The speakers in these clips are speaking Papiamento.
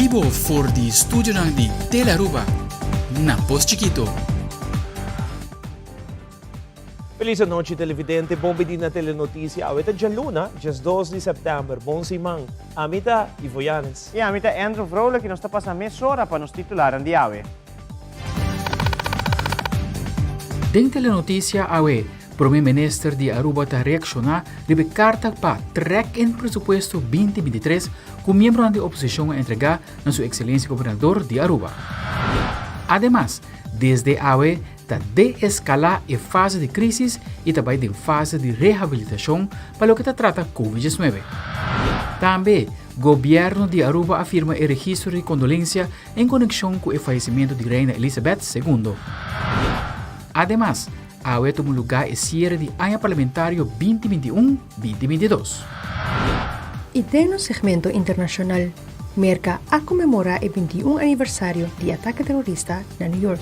bibo for di studionan di Telearuba na Pos Chikito. Feliz anochi televidente, bon bini na Telenoticia. Awe ta djaluna, 12 di sèptèmber. Bon siman. Ami ta Ivo Yanes. I ami ta Andrew Vrolijk i nos ta pasa mesora pa nos titularnan di awe. Den Telenoticia awe, Prome Minister di Aruba ta reakshoná riba e karta pa trèk in presupuesto 2023 ku miembronan di oposishon a entregá na su Ekselensia Gobernador di Aruba. Ademas, desde awe ta deeskalá e fase di krísis i ta bai den fase di rehabilitashon pa loke ta trata Covid 19. Tambe, Gobièrnu di Aruba a firma e registro di kondolensia en konekshon ku e fayesimentu di Reina Elizabeth Segundo. Ademas, Awe tuma lugá e siere di aña parlamentario 2021, 2022. I den nos segmento internashonal, Merka a konmemorá e 21 aniversario di atake terorista na New York.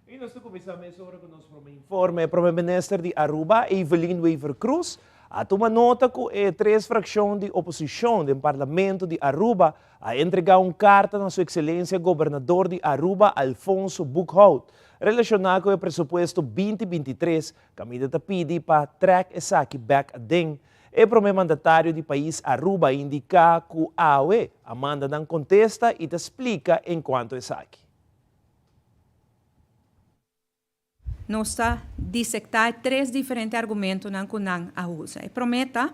Y nos ta cuminsa mesora cu nos prome informe. Prome Minister di Aruba, Evelyn Wever-Croes, a tuma nota cu e tres fraccion di oposicion den Parlamento di Aruba a entrega un carta na Su Excelencia Gobernador di Aruba, Alfonso Boekhoudt, relaciona cu e presupuesto 2023 caminda ta pidi pa trek esaki bek aden. E prome mandatario di pais Aruba a indica cu awe a manda nan contesta y ta splica encuanto esaki. Nos ta disektá e tres diferente argumentonan ku nan a usa. E promé ta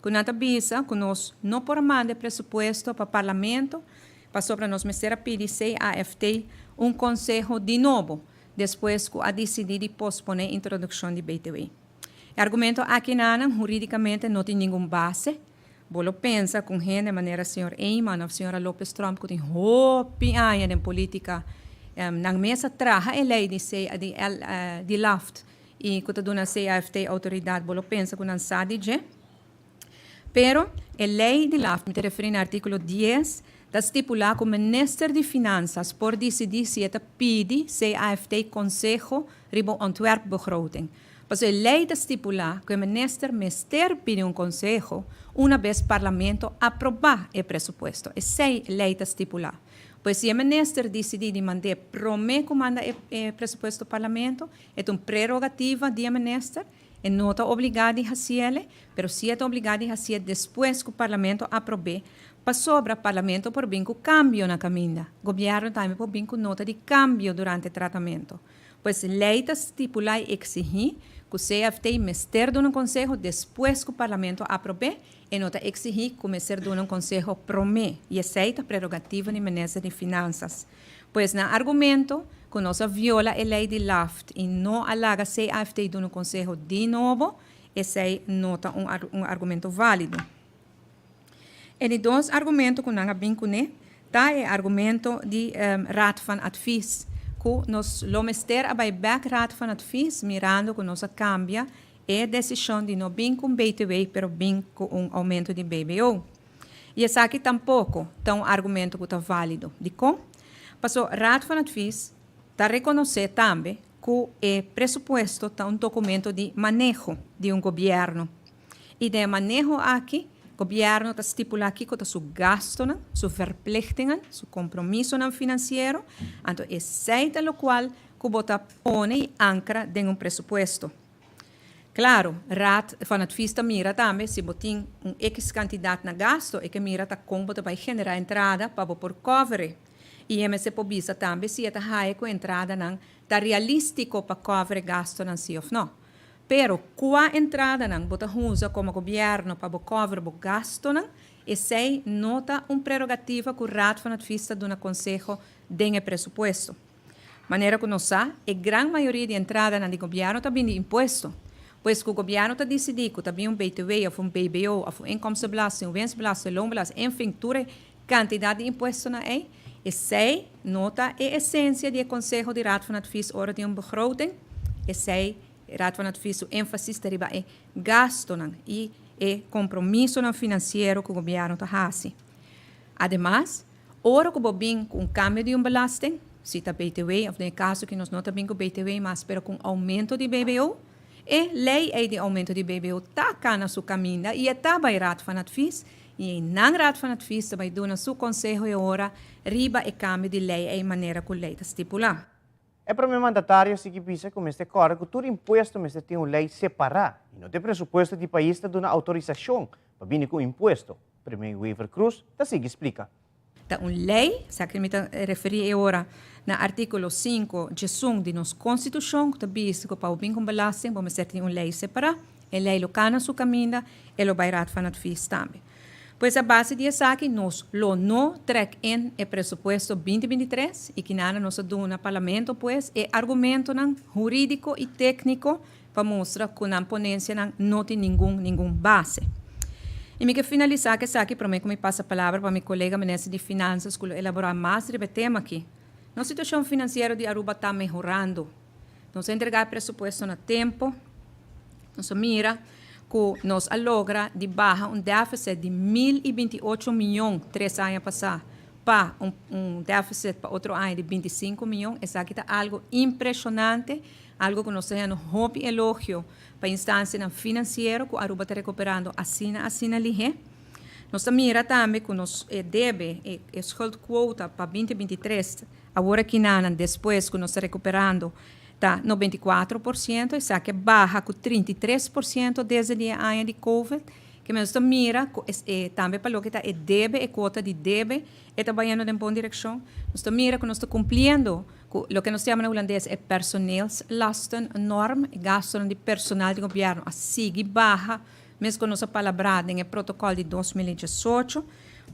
ku nan ta bisa ku nos no por a manda e presupuesto pa Parlamento pasobra nos mester a pidi CAFT un konseho di nobo despues ku a disidí di posponé introdukshon di BTW. E argumento aki nanan hurídikamente no tin ningun base. Bo lo pensa ku un hende manera señor Eman òf señora Lopez Tromp ku tin hopi aña den polítika, nan mes a traha e lei di di di LAFT i ku ta duna CAFT outoridat, bo lo pensa ku nan sa di dje. Pero e lei di LAFT, mi ta referí na artíkulo dies, ta stipulá ku minister di Finansas por disidí si e ta pidi CAFT konseho riba un ontwerpbegroting. Pasobra e lei ta stipulá ku e minister mester pidi un konseho una bes parlamento aprobá e presupuesto. Esei lei ta stipulá. Pues si e minister disidí di mand'é promé ku manda e presupuesto parlamento, e ta un prerogativa di e minister, e no ta obligá di hasiel, pero si e ta obligá di hasié despues ku parlamento aprob'é, pasobra parlamento por bin ku kambio na kaminda. Gobièrnu tambe por bin ku nota di kambio durante tratamento. Pues lei ta stipulá i eksihí ku CFT mester duna un konseho despues ku Parlamento aprob'é, e no ta eksihí ku mester duna un konseho promé, i esei ta prerogativa di Minister di Finansas. Pues nan argumento ku nos a viola e lei di LAFT i no a laga CAFT duna un konseho di nobo, esei no ta un argumento válido. E di dos argumento ku nan a bin kuné ta e argumento di Raad van Advies, ku nos lo mester a bai bèk Raad van Advies mirando ku nos a kambia e desishon di no bin ku un btw pero bin ku un oumento di BBO. I esaki tampoko ta un argumento ku ta válido. Dikon? Paso Raad van Advies ta rekonosé tambe ku e presupuesto ta un dokumento di maneho di un gobièrnu. I den e maneho aki, gobièrnu ta stipulá kiko ta su gastunan, su verplichtingen, su kompromisonan finansiero, anto esei ta lokual ku bo ta pone i ankra den un presupuesto. Klaro, Raad van Advies ta mira tambe si bo tin un ekis kantidat na gasto, e ke mira ta kon bo ta bai generá entrada pa bo por cover e. I e mester por bisa tambe si e ta haña ku entradanan ta realístiko pa cover e gastunan si òf nò. Pero kua entradanan bo ta huza komo gobièrnu pa bo cover bo gastunan, esei no ta un prerogativa ku Raad van Advies ta duna konseho den e presupuesto. Manera ku nos sa, e gran mayoria di entradanan di gobièrnu ta bin di impuesto. Pues ku gobièrnu ta disidí ku ta bin un btw òf un bbo òf un inkomstenbelasting, un winstbelasting, loonbelasting, enfin tur e kantidat di impuestonan ei, esei no ta e esensia di e konseho di Raad van Advies ora di un begroting. Esei Raad van Advies su énfasis ta riba e gastunan i e kompromisonan finansiero ku gobièrnu ta hasi. Ademas, ora ku bo bin ku un kambio di un belasting, si ta btw òf den e kaso ku nos no ta bin ku btw mas pero ku un oumento di bbo, E lei ei di oumento di BBO ta kana su kaminda i e ta bai Raad van Advies i einan Raad van Advies ta bai duna su konseho e ora riba e kambio di lei ei manera ku lei ta stipulá. E prome mandatario a sigui bisa ku mester kòrda ku tur impuesto mester tin un lei separá i no ta e presupuesto di pais ta duna outorisashon pa bini ku un impuesto, Premier Wever-Croes ta sigui splika. Ta un lei, esaki mi ta referí e ora na artíkulo sinku djesun di nos Konstitushon ku ta bisa ku pa bo bin ku un belasting bo mester tin un lei separá. E lei lo kana su kaminda, e lo bai Raad van Advies tambe. Pues a base di esaki nos lo no trek in e presupuesto 2023 i kinana nos a duna Parlamento pues e argumentonan hurídiko i tékniko pa mustra ku nan ponensianan no tin ningun ningun base. I mi ke finalisá ku esaki promé ku mi pasa palabra pa mi kolega Minister di Finansas ku lo elaborá mas riba e tema aki. Nos situashon finansiero di Aruba ta mehorando. Nos a entregá e presupuesto na tempu. Nos a mira ku nos a logra di baha un deficit di 1028 mion tres aña pasá pa un deficit pa otro aña di 25 mion. Esaki ta algu impreshonante. Algo ku nos ta hañando hopi elogio pa instansianan finansiero ku Aruba ta rekuperando asina asina lihé. Nos ta mira tambe ku nos e debe, e schuldquota pa 2023, awor aki nanan despues ku nos ta rekuperando ta 94%, esaki a baha ku 33% desde di e aña di covid. Ke nos ta mira ku e tambe pa loke ta e debe, e kuota di debe, e ta bayendo den bon direkshon. Nos ta mira ku nos ta kumpliendo Ku loke nos ta yama na hulandes e personeelslastennorm, e gastunan di personal di gobièrnu a sigui baha mes ku nos a palabrá den e protokòl di 2018.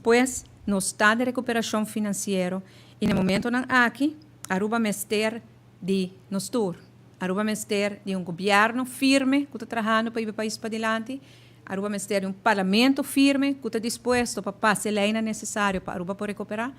Pues, nos ta den rekuperashon finansiero i na e momentonan aki Aruba mester di nos tur. Aruba mester di un gobièrnu firme ku ta trahando pa hiba e pais padilanti. Aruba mester di un parlamento firme ku ta dispuesto pa pasa e leinan nesesario pa Aruba por rekuperá.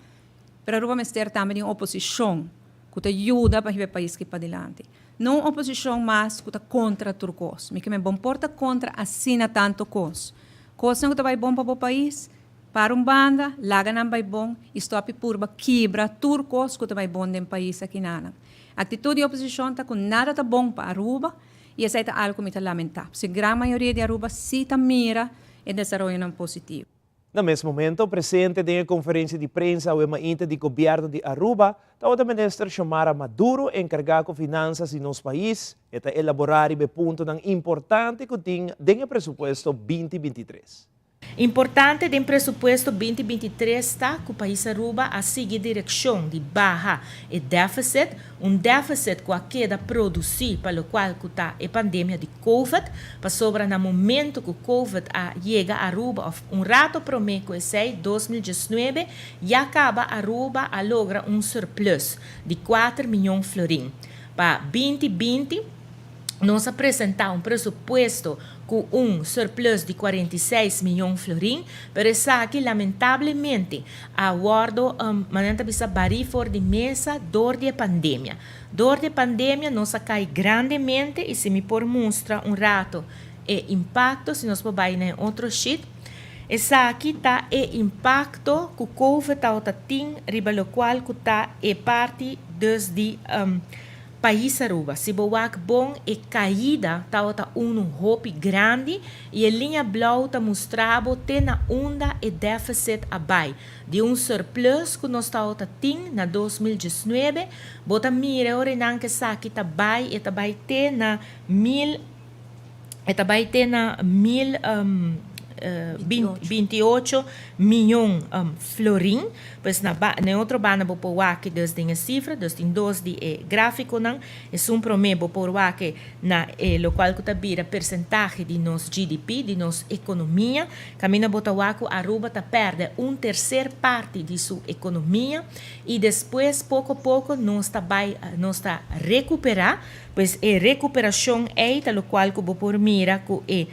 Pero Aruba mester tambe di un oposishon ku ta yuda pa hiba e pais ki padilanti. No un oposishon mas ku ta kontra tur kos. Mi ke men bon por ta kontra asina tantu kos. Kosnan ku ta bai bon pa bo pais, para un banda, laga nan bai bon i stòp i purba kibra tur kos ku ta bai bon den pais akinanan. Aktitut di oposishon ta ku nada ta bon pa Aruba i esei ta algu ku mi ta lamentá. Pasobra gran mayoria di Aruba si ta mira e desaroyonan positivo. Na mes momento, presente den e conferencia di prensa awe mainta di Gobierno di Aruba tabata Minister Xiomara Maduro encarga cu finanzas di nos pais. E ta elabora riba e puntonan importante cu tin den e presupuesto 2023. Importante den presupuesto 2023 ta cu pais Aruba a sigui direccion di baha e deficit, un deficit cu a keda produci pa locual cu ta e pandemia di Covid, pasobra na momento cu Covid a yega Aruba of un rato prome cu esey, 2019, ya caba Aruba a logra un surplus di kuater miyon florin. Pa 2020 nos a presenta un presupuesto cu un surplus di 46 miyon florin, pero esaki lamentablemente a wordo, manera nan ta bisa, bari for di mesa door di e pandemia. Door di e pandemia nos a cay grandemente y si mi por mustra un rato e impacto, si nos por bay na e otro sheet, esaki ta e impacto cu covid tabata tin riba locual cu ta e parti dus di Pais Aruba. Si bo wak bon e caida tabata unu hopi grandi y e liña blauw ta mustra bo te na unda e deficit a bay. Di un surplus cu nos tabata tin na 2019, bo ta mira e orenan cu esaki ta bay, e ta bay te na mil, e ta bay te na mil 28 miyon florin. Pues na ba, na e otro banda bo por wak dus den e cifra, dus tin dos di e graficonan. Esun prome bo por wak na e locual cu ta bira percentahe di nos GDP, di nos economia. Caminda bo ta wak cu Aruba ta perde un tercer parti di su economia y despues poco poco nos ta bay, nos ta recupera. Pues e recuperacion ey ta locual cu bo por mira cu e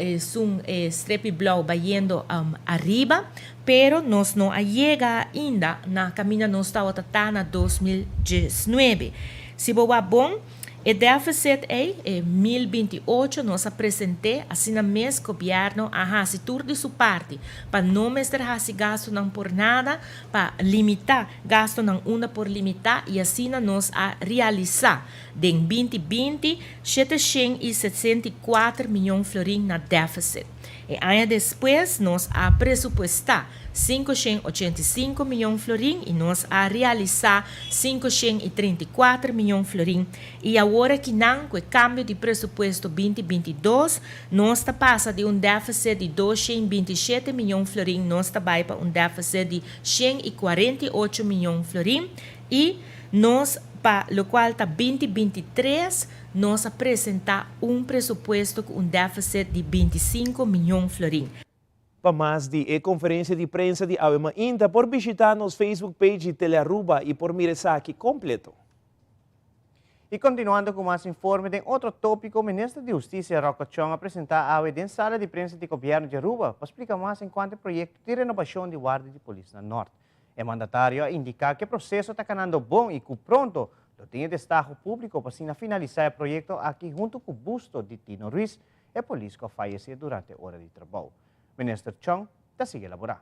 esun e strepi blauw bayendo ariba, pero nos no a yega ainda na caminda nos tawata ta na 2019. Si bo wak bon. E deficit ei, e 1028, nos a present'é, asina mes gobièrnu a hasi tur di su parti pa no mester hasi gastunan por nada, pa limitá gastunan unda por limitá i asina nos a realisá den 2020 764 mion florin na deficit. E aña despues nos a presupuestá 585 mion florin i nos a realisá 534 mion florin i awor akinan ku e kambio di presupuesto 2022 nos ta pasa di un deficit di 227 mion florin, nos ta bai pa un deficit di 148 mion florin i nos pa lokual ta 2023 nos a presentá un presupuesto ku un deficit di 25 mion florin. Pa mas di e konferensia di prensa di awe mainta por bishitá nos Facebook page di Telearuba i por mira esaki kompleto. I kontinuando ku mas informe den otro tópiko, Minister di Hustisia Rocco Tjon a presentá awe den sala di prensa di Gobièrnu di Aruba pa splika mas enkuanto e proyekto di renobashon di warda di polis na Nort. E mandatario a indiká ku e proseso ta kanando bon i ku pronto lo tin e destaho públiko pa asina finalisá e proyekto aki huntu ku busto di Tino Ruiz, e polis ku a fayesé durante ora di trabou. Minister Tjon ta sigui elaborá.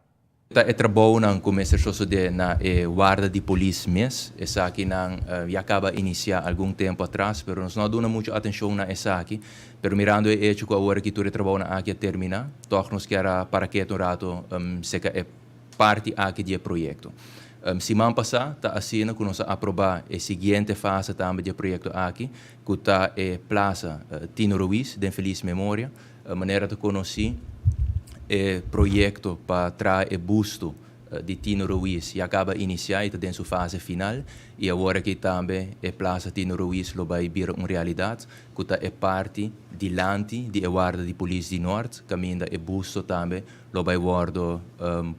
Ta e trabounan ku mester sosodé na e warda di polis mes. Esakinan ya kaba inisiá algun tempu atras, pero nos no a duna muchu atenshon na esaki. Pero mirando e echo ku awor aki tur e trabounan aki a terminá, tòg nos kier a para ketu un ratu seka e parti aki di e proyekto. Siman pasá ta asina ku nos a aprobá e siguiente fase tambe di e proyekto aki, ku ta e Plaza Tino Ruiz den felis memoria. Manera ta konosí, e proyekto pa traha e busto di Tino Ruiz ya kaba inisiá i ta den su fase final i awor aki tambe e Plaza Tino Ruiz lo bai bira un realidat ku ta e parti dilanti di e warda di polis di Nort kaminda e busto tambe lo bai wòrdu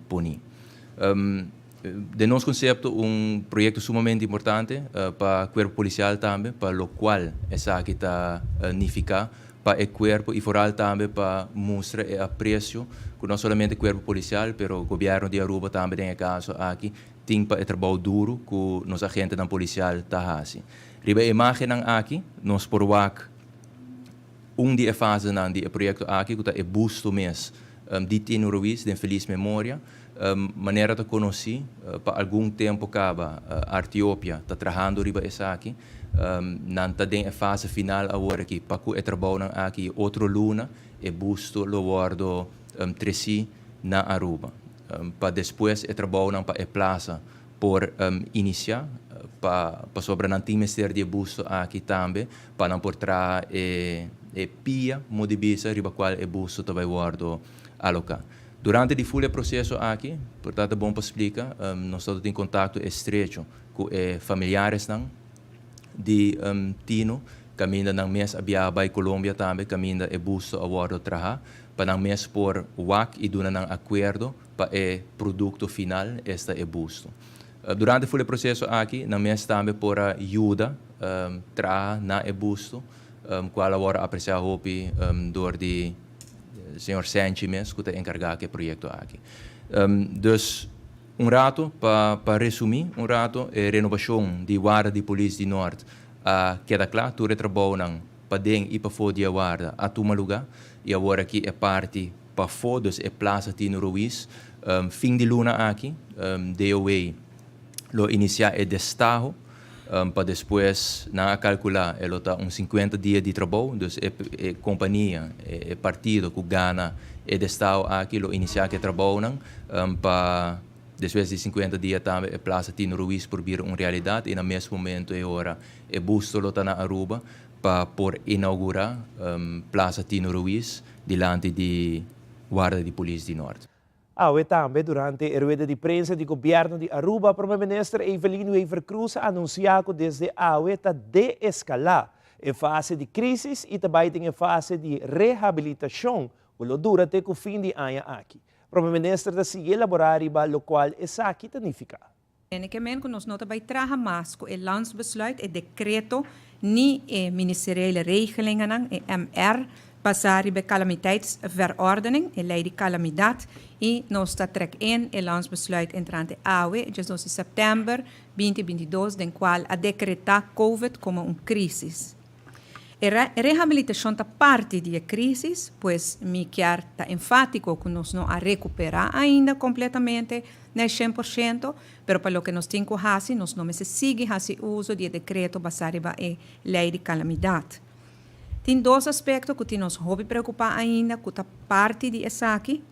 poní. Den nos konsepto un proyekto sumamente importante pa kuerpo polisial tambe pa lokual esaki ta nifiká pa e kuerpo i foral tambe pa mustra e apresio ku no solamente kuerpo polisial pero gobièrnu di Aruba tambe den e kaso aki tin pa e trabou duru ku nos agentenan polisial ta hasi. Riba e imágennan aki nos por wak un di e fasenan di e proyekto aki ku ta e busto mes di Tino Ruiz den felis memoria. Manera ta konosí, pa algun tempu kaba Artiopia ta trahando riba esaki. Nan ta den e fase final awor aki pa ku e trabounan aki i otro luna e busto lo wòrdu tresí na Aruba. Pa despues e trabounan pa e plasa por inisiá pa pasobra nan tin mester di e busto aki tambe pa nan por traha e e pia mo di bisa riba kual e busto ta bai wòrdu aloká. Durante di ful e proseso aki, por ta ta bon pa splika, nos ta tin kontakto estrecho ku e familiaresnan di Tino, kaminda nan mes a biaha bai Colombia tambe, kaminda e busto a wòrdu traha, pa nan mes por wak i duna nan akuerdo pa e produkto final, esta e busto. Durante ful e proseso aki, nan mes tambe por a yuda traha na e busto, kual a wòrdu apresiá hopi dor di señor Senchi mes ku ta enkargá ku e proyekto aki. Dus un rato pa pa resumí un rato e renobashon di warda di polis di Nort a keda kla, tur e trabounan paden i pafó di e warda a tuma lugá i awor aki e parti pafó, dus e Plaza Tino Ruiz, fin di luna aki DOW lo inisiá e destaho pa despues nan a kalkulá e lo ta un 50 dia di trabou, dus e e kompania, e partido ku gana e destaho aki lo inisiá ku e trabounan pa despues di 50 dia tambe e Plaza Tino Ruiz por bira un realidat i na mes momento e ora e busto lo ta na Aruba pa por inaugurá Plaza Tino Ruiz dilanti di warda di polis di Nort. Awe tambe durante e rueda di prensa di Gobierno di Aruba, Prome Minister Evelyn Wever-Croes a anuncia cu desde awe ta de-escala e fase di crisis y ta bay den e fase di rehabilitacion cu lo dura te cu fin di aña aki. Prome Minister ta sigui elabora riba locual esaki ta nifica. Tene ke men ku nos no ta bai traha mas ku e landsbesluit, e dekreto, ni e ministeriële regelingennan, e MR, basá riba e calamiteitsverordening, e lei di kalamidat, i nos ta trek in e landsbesluit entrante awe, 12 di sèptèmber 2022, den kual a dekretá covid komo un krísis. E rehabilitacion ta parti di e crisis, pues mi kier ta enfatico cu nos no a recupera ainda completamente na e 100%, pero pa loke nos tin cu haci, nos no mester sigui haci uzo di e decreto basa riba e ley di calamidad. Tin dos aspecto cu tin nos hopi preocupa ainda cu ta parti di esaki,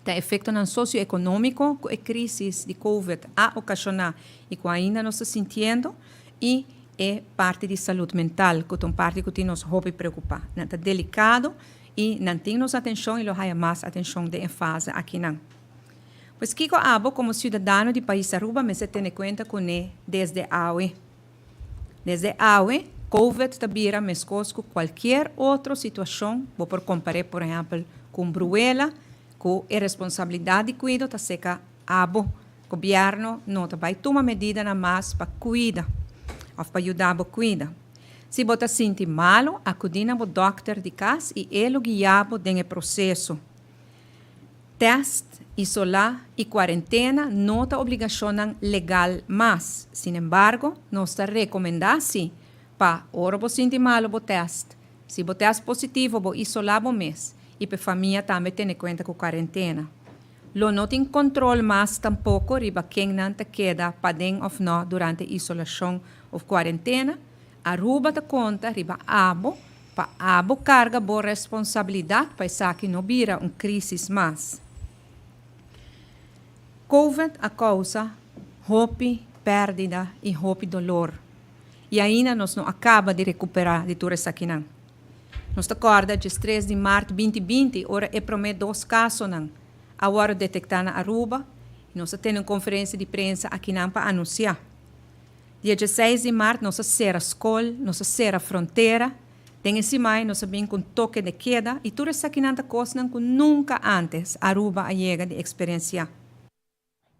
ta efectonan socioeconomico cu e crisis di covid a ocasiona y cu ainda nos ta sintiendo y e parti di salud mental cu ta un parti cu tin nos hopi preocupa. Nan ta delicado y nan tin nos atencion y lo haya mas atencion den e fase akinan. Pues kico abo como ciudadano di pais Aruba mester tene cuenta cune desde awe? Desde awe, Covid ta bira mescos cu cualkier otro situacion, bo por compar'é por ehempel cu un bruela, cu e responsabilidad di cuido ta seca abo. Gobierno no ta bay tuma medidanan mas pa cuida of pa yuda bo cuida. Si bo ta sinti malo, acudi na bo dokter di cas y e lo guia bo den e proceso. Test, isolá i kuarentena no ta obligashonnan legal mas. Sinembargo, nos ta rekomendá si pa ora bo sinti malu bo test. Si bo test positivo bo isolá bo mes i p'e famia tambe tene kuenta ku kuarentena. Lo no tin kontrol mas tampoko riba kennan ta keda paden òf nò durante isolashon òf kuarentena. Aruba ta konta riba abo Pa abo karga bo responsabilidat pa esaki no bira un krísis mas. Covid a kousa hopi pèrdida i hopi dolor, i ainda nos no a kaba di rekuperá di tur esakinan. Nos ta kòrda djestres di mart 2020 ora e promé dos kasonan a wòrdu detektá na Aruba i nos a tene un konferensia di prensa akinan pa anunsiá. Dia dieseis di mart nos a sera skol, nos a sera frontera. Den e simai nos a bin ku un toke de keda i tur esakinan ta kosnan ku nunka ántes Aruba a yega di eksperensiá.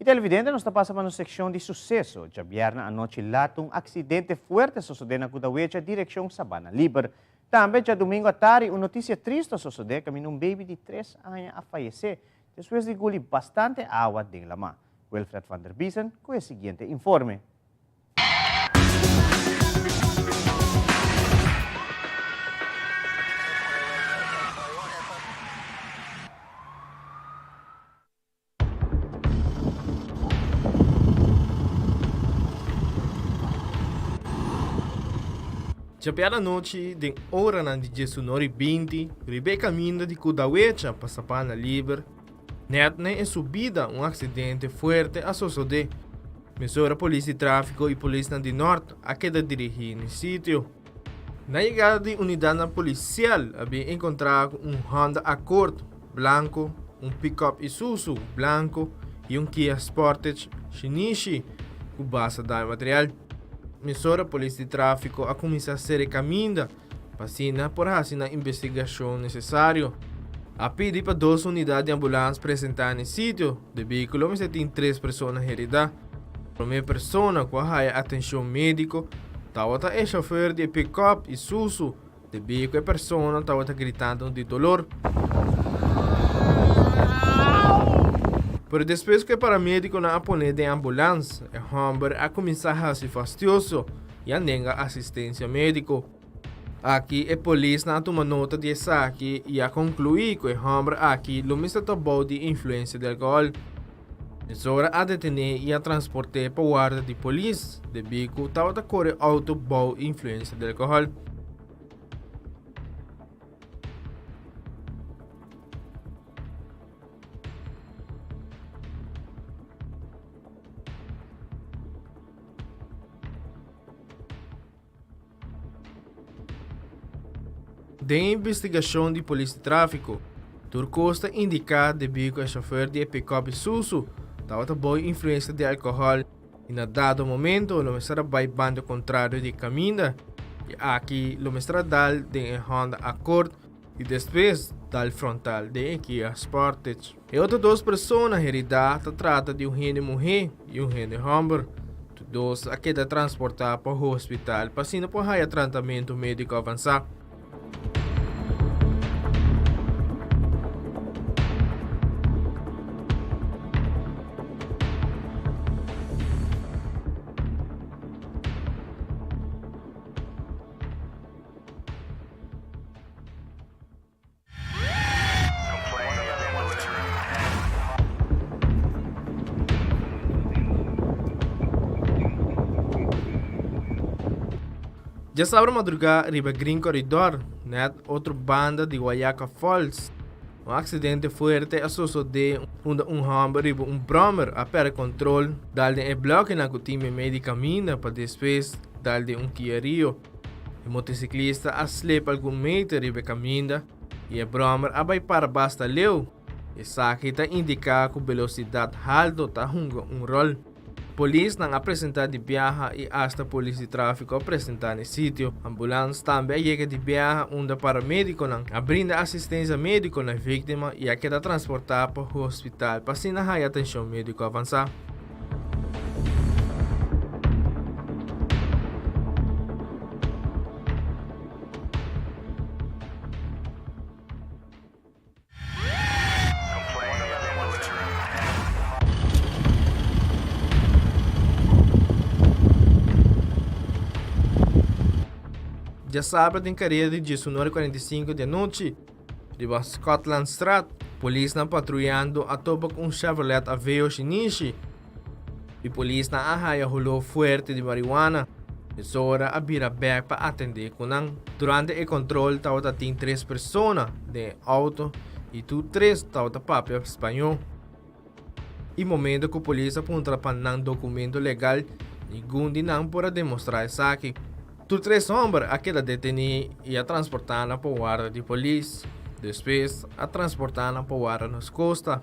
I televidente nos ta pasa pa nos sekshon di suseso. Djabièrnè anochi lat un aksidente fuerte a sosodé na Kudawecha direkshon Sabana Liber. Tambe djadumingu atari un notisia tristu a sosodé kaminda un beibi di tres aña a fayesé despues di guli bastante awa den lamá. Wilfred van der Biesen ku e siguiente informe. Djabièrnè anochi den oranan di diesunor i binti riba e kaminda di Kudawecha pa Sabana Liber, Nèt na e subida un aksidente fuerte a sosodé. Mesora polis di tráfiko i polisnan di Nòrt a keda dirigí n'e sitio. Na yegada di unidatnan polisial a bin enkontrá ku un Honda Accord blanko, un pikòp Isuzu blanko i un Kia Sportage shinishi ku basta daño material. Mesora polis di tráfiko a kuminsá sera e kaminda. Pa asina por hasi nan investigashon nesesario. A pidi pa dos unidat di ambulans presentá na e sitio, debí ku lo mester tin tres persona heridá. Promé persona ku a haya atenshon médiko tabata e shofèr di e pikòp Isuzu, debí ku e persona tabata gritando di dolor. Pero despues ku e paramédikonan a pon'é den ambulans, e hòmber a kuminsá hasi fastioso. i a nenga asistensia médiko. Aki e polisnan a tuma nota di esaki i a konkluí ku e hòmber aki lo mester ta bou di influensia di alkohòl. Mesora a detené i a transport'é pa warda di polis debí ku tabata kore outo bou influensia di alkohòl. Den e investigashon di polis di tráfiko, tur kos ta indiká debí ku e shofèr di e pikòp Isuzu tabata bou influensia di alkohòl i na dado momento lo mester a bai banda kontrario di e kaminda i aki lo mester a dal den e Honda Accord i despues dal frontal den e Kia Sportage. E otro dos persona heridá ta trata di un hende muhé i un hende hòmber. Tur dos a keda transportá pa hospital pa asina por haya tratamentu médiko avansá. Djasabra madrugá riba Green Corridor, nèt otro banda di Wayaca Falls, un aksidente fuerte a sosodé unda un hòmber riba un bròmer a pèrdè kontrol dal den e blòkenan ku tin meimei di kaminda pa despues dal den un Kia Rio. E motosiklista a slep algun meter riba e kaminda i e bròmer a bai para basta leu. Esaki ta indiká ku belosidat halto ta hunga un ròl. Polisnan a presentá di biaha i asta polis di tráfiko a presentá n'e sitio. Ambulans tambe a yega di biaha unda paramédikonan a brinda asistensia médiko na e víktima i a keda transportá pa hospital pa asina haya atenshon médiko avansá. Djasabra den karera di diesunora i 45 di anochi, riba Scotlandstraat, polisnan patruyando a topa ku un Chevrolet Aveo shinishi i polisnan a haya holó fuerte di marihuana. Mesora a bira bek pa atendé ku nan. Durante e kontrol tabata tin tres persona den e outo i tur tres tabata papia spañó. I momento ku polis a puntra pa nan dokumento legal, ningun di nan por a demostrá esaki. Tur tres hòmber a keda detení i a transportá nan pa warda di polis. Despues a transportá nan pa warda nos kosta.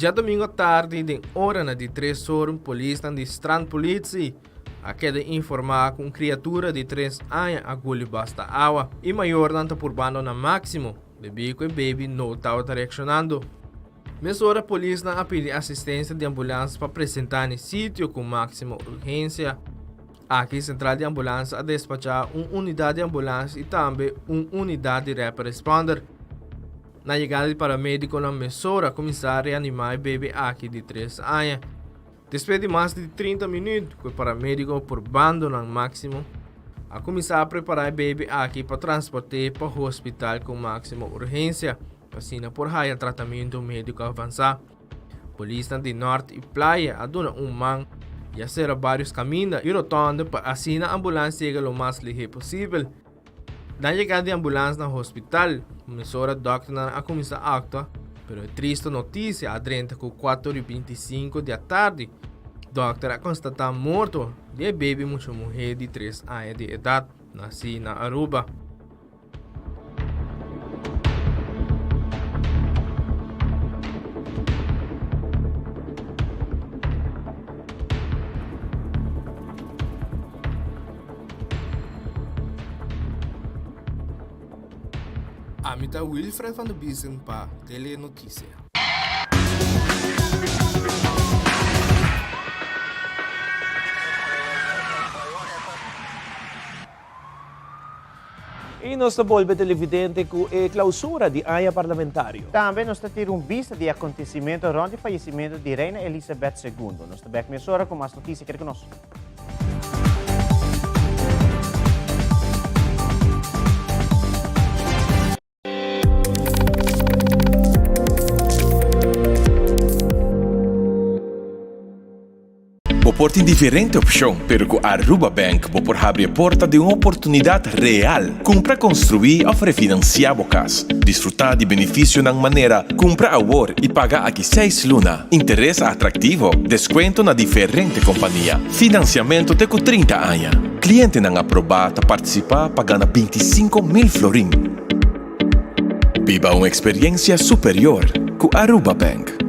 Djadomingo tardi den oranan di tres or polisnan di Strandpolitie A keda informá ku un kriatura di tres aña a guli basta awa i mayornan ta purbando nan máksimo debí ku e beibi no tabata reakshonando. Mesora polisnan a pidi asistensia di ambulans pa presentá n'e sitio ku máksimo urgensia. Aki sentral di ambulans a despachá un unidat di ambulans i tambe un unidat di rapid responder. Na yegada di paramedikonan mesora a kuminsá reanimá e beibi aki di tres aña. Despues di mas di 30 minuut ku e paramediko purbando nan máksimo, a kuminsá a prepará e beibi aki pa transport'é pa hospital ku máksimo urgensia, pa asina por haya tratamentu médiko avansá. Polisnan di Nort i Playa a duna un man i a sera vários kaminda i rotònde pa asina ambulans yega lo mas lihé posibel. Na yegada di ambulans na hospital, mesora dòkternan a kuminsá aktua, pero e tristu notisia a drenta ku kuater i 25 di atardi, dòkter a konstatá morto di e beibi mucha muhé di tres aña di edat, nasí na Aruba. Ami ta Wilfred van der Biesen pa Telenoticia. I nos ta bolbe televidente ku e klausura di aña parlamentario. Tambe nos ta tira un bista di e akontesimentu rònt di fayesimentu di Reina Elisabeth Segundo. Nos ta bèk mesora ku mas notisia. Keda ku nos. Bo por tin diferente opcion, pero cu Aruba Bank bo por habri e porta di un oportunidad real. Cumpra, construi of refinancia bo cas. Disfruta di beneficionan manera cumpra awor y paga aki seis luna, interes atractivo, descuento na diferente compania, financiamento te cu 30 aña. Clientenan aproba ta participa pa gana 25,000 florin. Biba un experiencia superior cu Aruba Bank.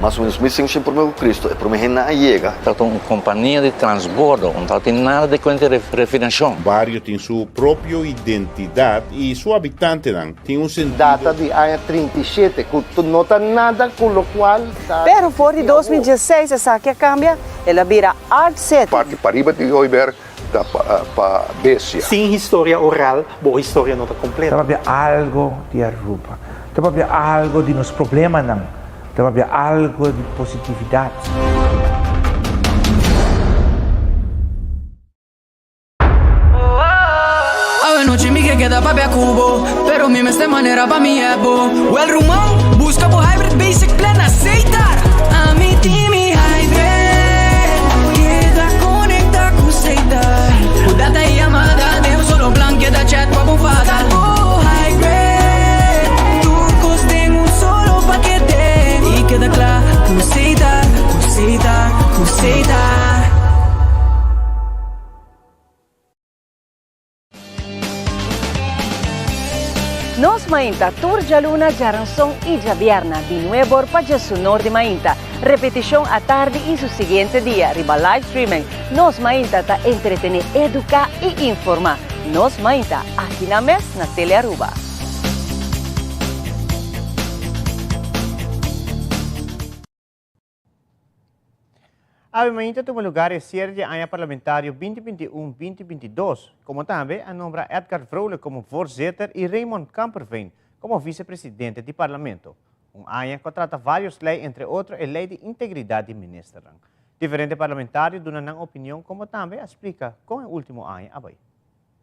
Mas o menos 1500 promé ku Kristu e promé hendenan a yega. Tabata un kompania di transbordo, no tabatin nada di kuenta di refinashon. Bario tin su propio identidat i su habitantenan tin un sentido. Data di aña 37 ku no ta nada ku lokual ta. Pero for di 2016 esaki a kambia, el a bira Art City. Parti pariba di Hooiberg ta pa bestia. Sin historia oral, bo historia no ta completo. Ta papia algo di Aruba. Ta papia algo di nos problemanan. Ta papia algo di positividad. Awe mi ke keda papia ku bo Pero mi mester manera pa mi ebo Well ruman, buska bo hybrid basic plan na Setar Ami tin mi hybrid Keda konekta ku Setar Ku data i yamada den un solo plan Keda chat pa bo fada Bo hybrid Tur kos den un solo pakete I keda kla ku Setar Ku Setar, ku Setar. Nos Mainta tur djaluna, djaranson i djabierna di nuebor pa djesunor di mainta. Repetishon atardi i su siguiente dia riba live streaming. Nos Mainta ta entretené, eduká i informá. Nos Mainta, aki na mes na Telearuba. Awe mainta tuma lugar e siere di aña parlamentario binti binti un, binti binti dos, como tambe a nombra Edgar Vrolijk como voorzitter y Raymond Kamperveen como vicepresidente di Parlamento. Un aña cu a trata varios ley entre otro e ley di integridad di ministernan. Diferente parlamentario duna nan opinion como tambe a splica con e ultimo aña a bay.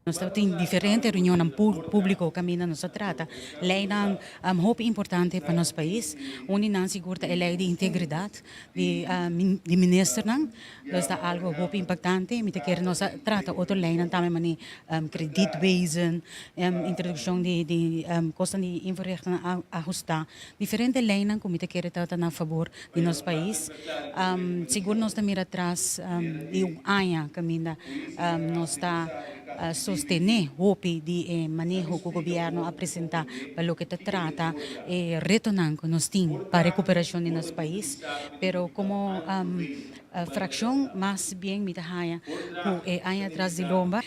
Nos tabatin diferente reunionnan públiko kaminda nos a trata leinan hopi importante pa nos pais. Un di nan sigur ta e lei di integridat di di ministernan. Nos ta algu hopi impaktante. Mi ta kere nos a trata otro leinan tambe manera kredietwezen, introdukshon di di kosnan di invoerrechten ahustá. Diferente leinan ku mi ta kere tabata na fabor di nos pais. Sigur nos ta mira atras di un aña kaminda nos ta sostené hopi di e maneho ku gobièrnu a presentá pa loke ta trata e retonan ku nos tin pa rekuperashon di nos pais. Pero komo frakshon mas bien mi ta haña ku e aña atras di lomba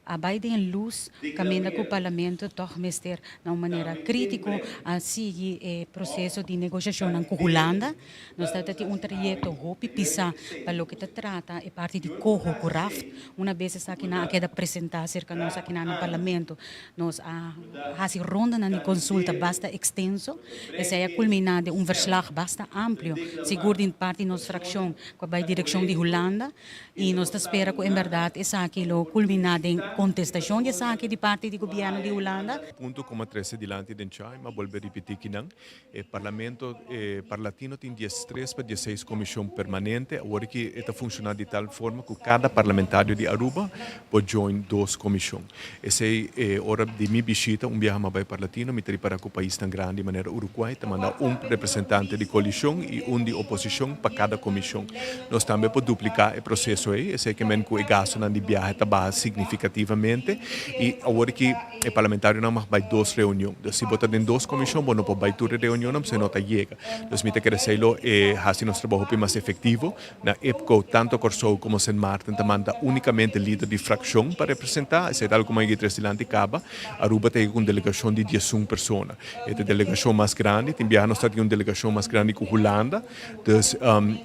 A bai den lus kaminda ku Parlamento tòg mester na un manera krítiko a sigui e proseso di negoshashonnan ku Hulanda. Nos ta tin un trayekto hopi pisá pa loke ta trata e parti di koho ku raft. Una bes esakinan a keda presentá serka nos akinan na Parlamento, nos a hasi rondanan di konsulta basta ekstenso. Esei a kulminá den un verslag basta amplio, sigur di parti nos frakshon ku a bai direkshon di Hulanda. I nos ta spera ku en bèrdat esaki lo kulminá den kontestashon di esaki di parti di gobièrnu di Hulanda. Punto como a trece dilanti den chai, ma bolbe ripiti kinan, e Parlamento e Parlatino tin diestres pa dieseis comision permanente, awor aki e ta funciona di tal forma cu cada parlamentario di Aruba por join dos comision. Esey e ora di mi bishita un biaha mas bay Parlatino, mi ta ripara cu paisnan grandi manera Uruguay ta manda un representante di coalicion y un di oposicion pa cada comision. Nos tambe por duplica e proceso ey, esey ke men cu e gastonan di biahe ta baha significativamente y awor aki e parlamentarionan mag bay dos reunion. Dus si bo ta den dos comision bo no por bay tur e reunionnan pasobra no ta yega. Dus mi ta kere esey lo e haci nos trabaho hopi mas efectivo. Na IPCO, tanto Kòrsou komo Sint Maarten ta manda únikamente lider di frakshon pa representá. Esei ta algu ku Maigi Tres dilanti kaba. Aruba ta yega ku un delegashon di diesun persona. E ta e delegashon mas grandi. Tin biaha nos ta tin un delegashon mas grandi ku Hulanda. Dus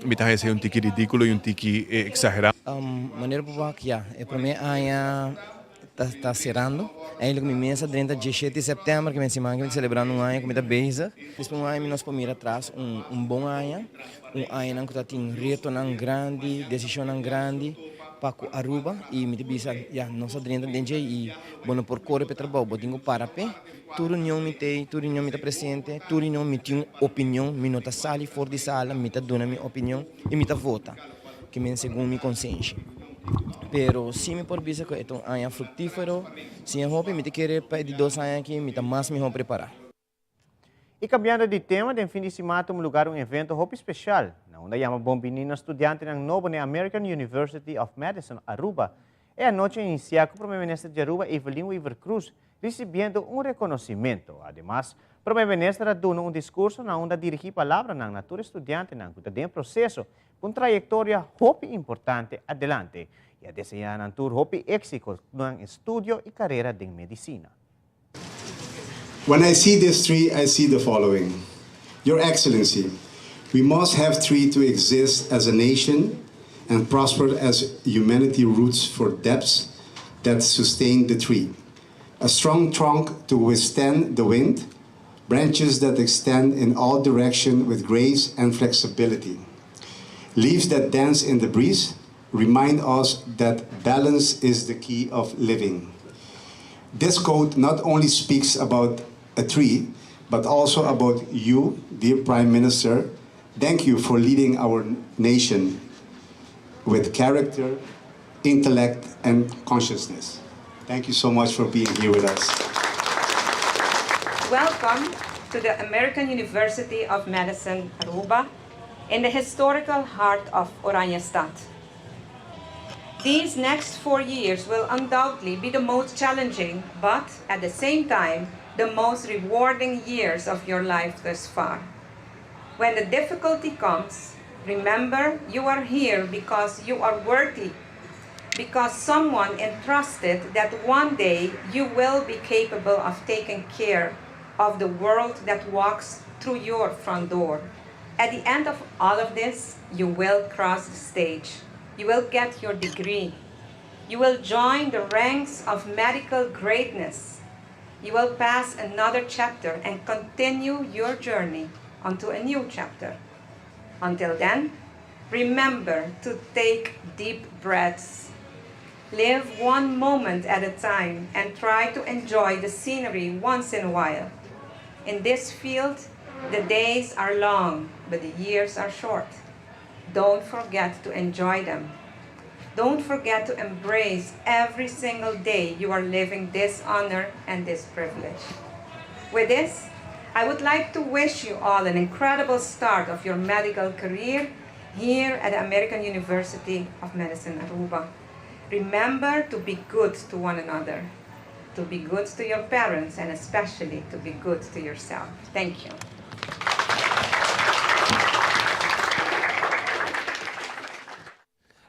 mi ta haña esei un tiki ridíkulo i un tiki eksagerá. Manera bo wak ya, e promé aña ta ta serando. Eigenlijk mi mes a drenta diesshete di sèptèmber ku mi siman ku mi ta selebrando un aña ku mi ta bezig. Despues un aña mi nos por mira atras un un bon aña, un añanan ku ta tin retonan grandi, desishonnan grandi pa ku Aruba i mi ta bisa ya nos a drenta den dje i bo no por kore pa e trabou, bo tin ku para p'e. Tur reunion mi t'ei, tur reunion mi ta presente, tur reunion mi tin un opinion, mi no ta sali for di sala, mi ta duna mi opinion i mi ta vota. Ke men segun mi konsenshi. Pero si mi por bisa ku e ta un aña fruktífero, si e hopi mi ta kere pa e di dos aña aki mi ta mas mihó prepará. I kambiando di tema, den fin di siman a tuma lugar un evento hopi speshal, na unda yama bon bini na studiantenan nobo n'e American University of Madison, Aruba. E anochi a inisiá ku Prome Minister di Aruba, Evelyn Wever-Croes, risibiendo un rekonosimento. Ademas, Prome Minister a duna un discurso na unda a dirigi palabranan na tur e studiantenan cu ta den proceso cu un trayectoria hopi importante adelante y a desea nan tur hopi exito nan estudio y carera den medicina. When I see this tree, I see the following. Your Excellency, we must have tree to exist as a nation and prosper as humanity roots for depths that sustain the tree. A strong trunk to withstand the wind, branches that extend in all direction with grace and flexibility. Leaves that dance in the breeze remind us that balance is the key of living. This quote not only speaks about a tree, but also about you, dear Prime Minister. Thank you for leading our nation with character, intellect, and consciousness. Thank you so much for being here with us. Welcome to the American University of Medicine, Aruba, in the historical heart of Oranjestad. These next four years will undoubtedly be the most challenging, but at the same time, the most rewarding years of your life thus far. When the difficulty comes, remember you are here because you are worthy, because someone entrusted that one day you will be capable of taking care of the world that walks through your front door. At the end of all of this, you will cross the stage. You will get your degree. You will join the ranks of medical greatness. You will pass another chapter and continue your journey onto a new chapter. Until then, remember to take deep breaths. Live one moment at a time and try to enjoy the scenery once in a while. In this field, the days are long, but the years are short. Don't forget to enjoy them. Don't forget to embrace every single day you are living this honor and this privilege. With this, I would like to wish you all an incredible start of your medical career here at the American University of Medicine Aruba. Remember to be good to one another, to be good to your parents, and especially to be good to yourself. Thank you.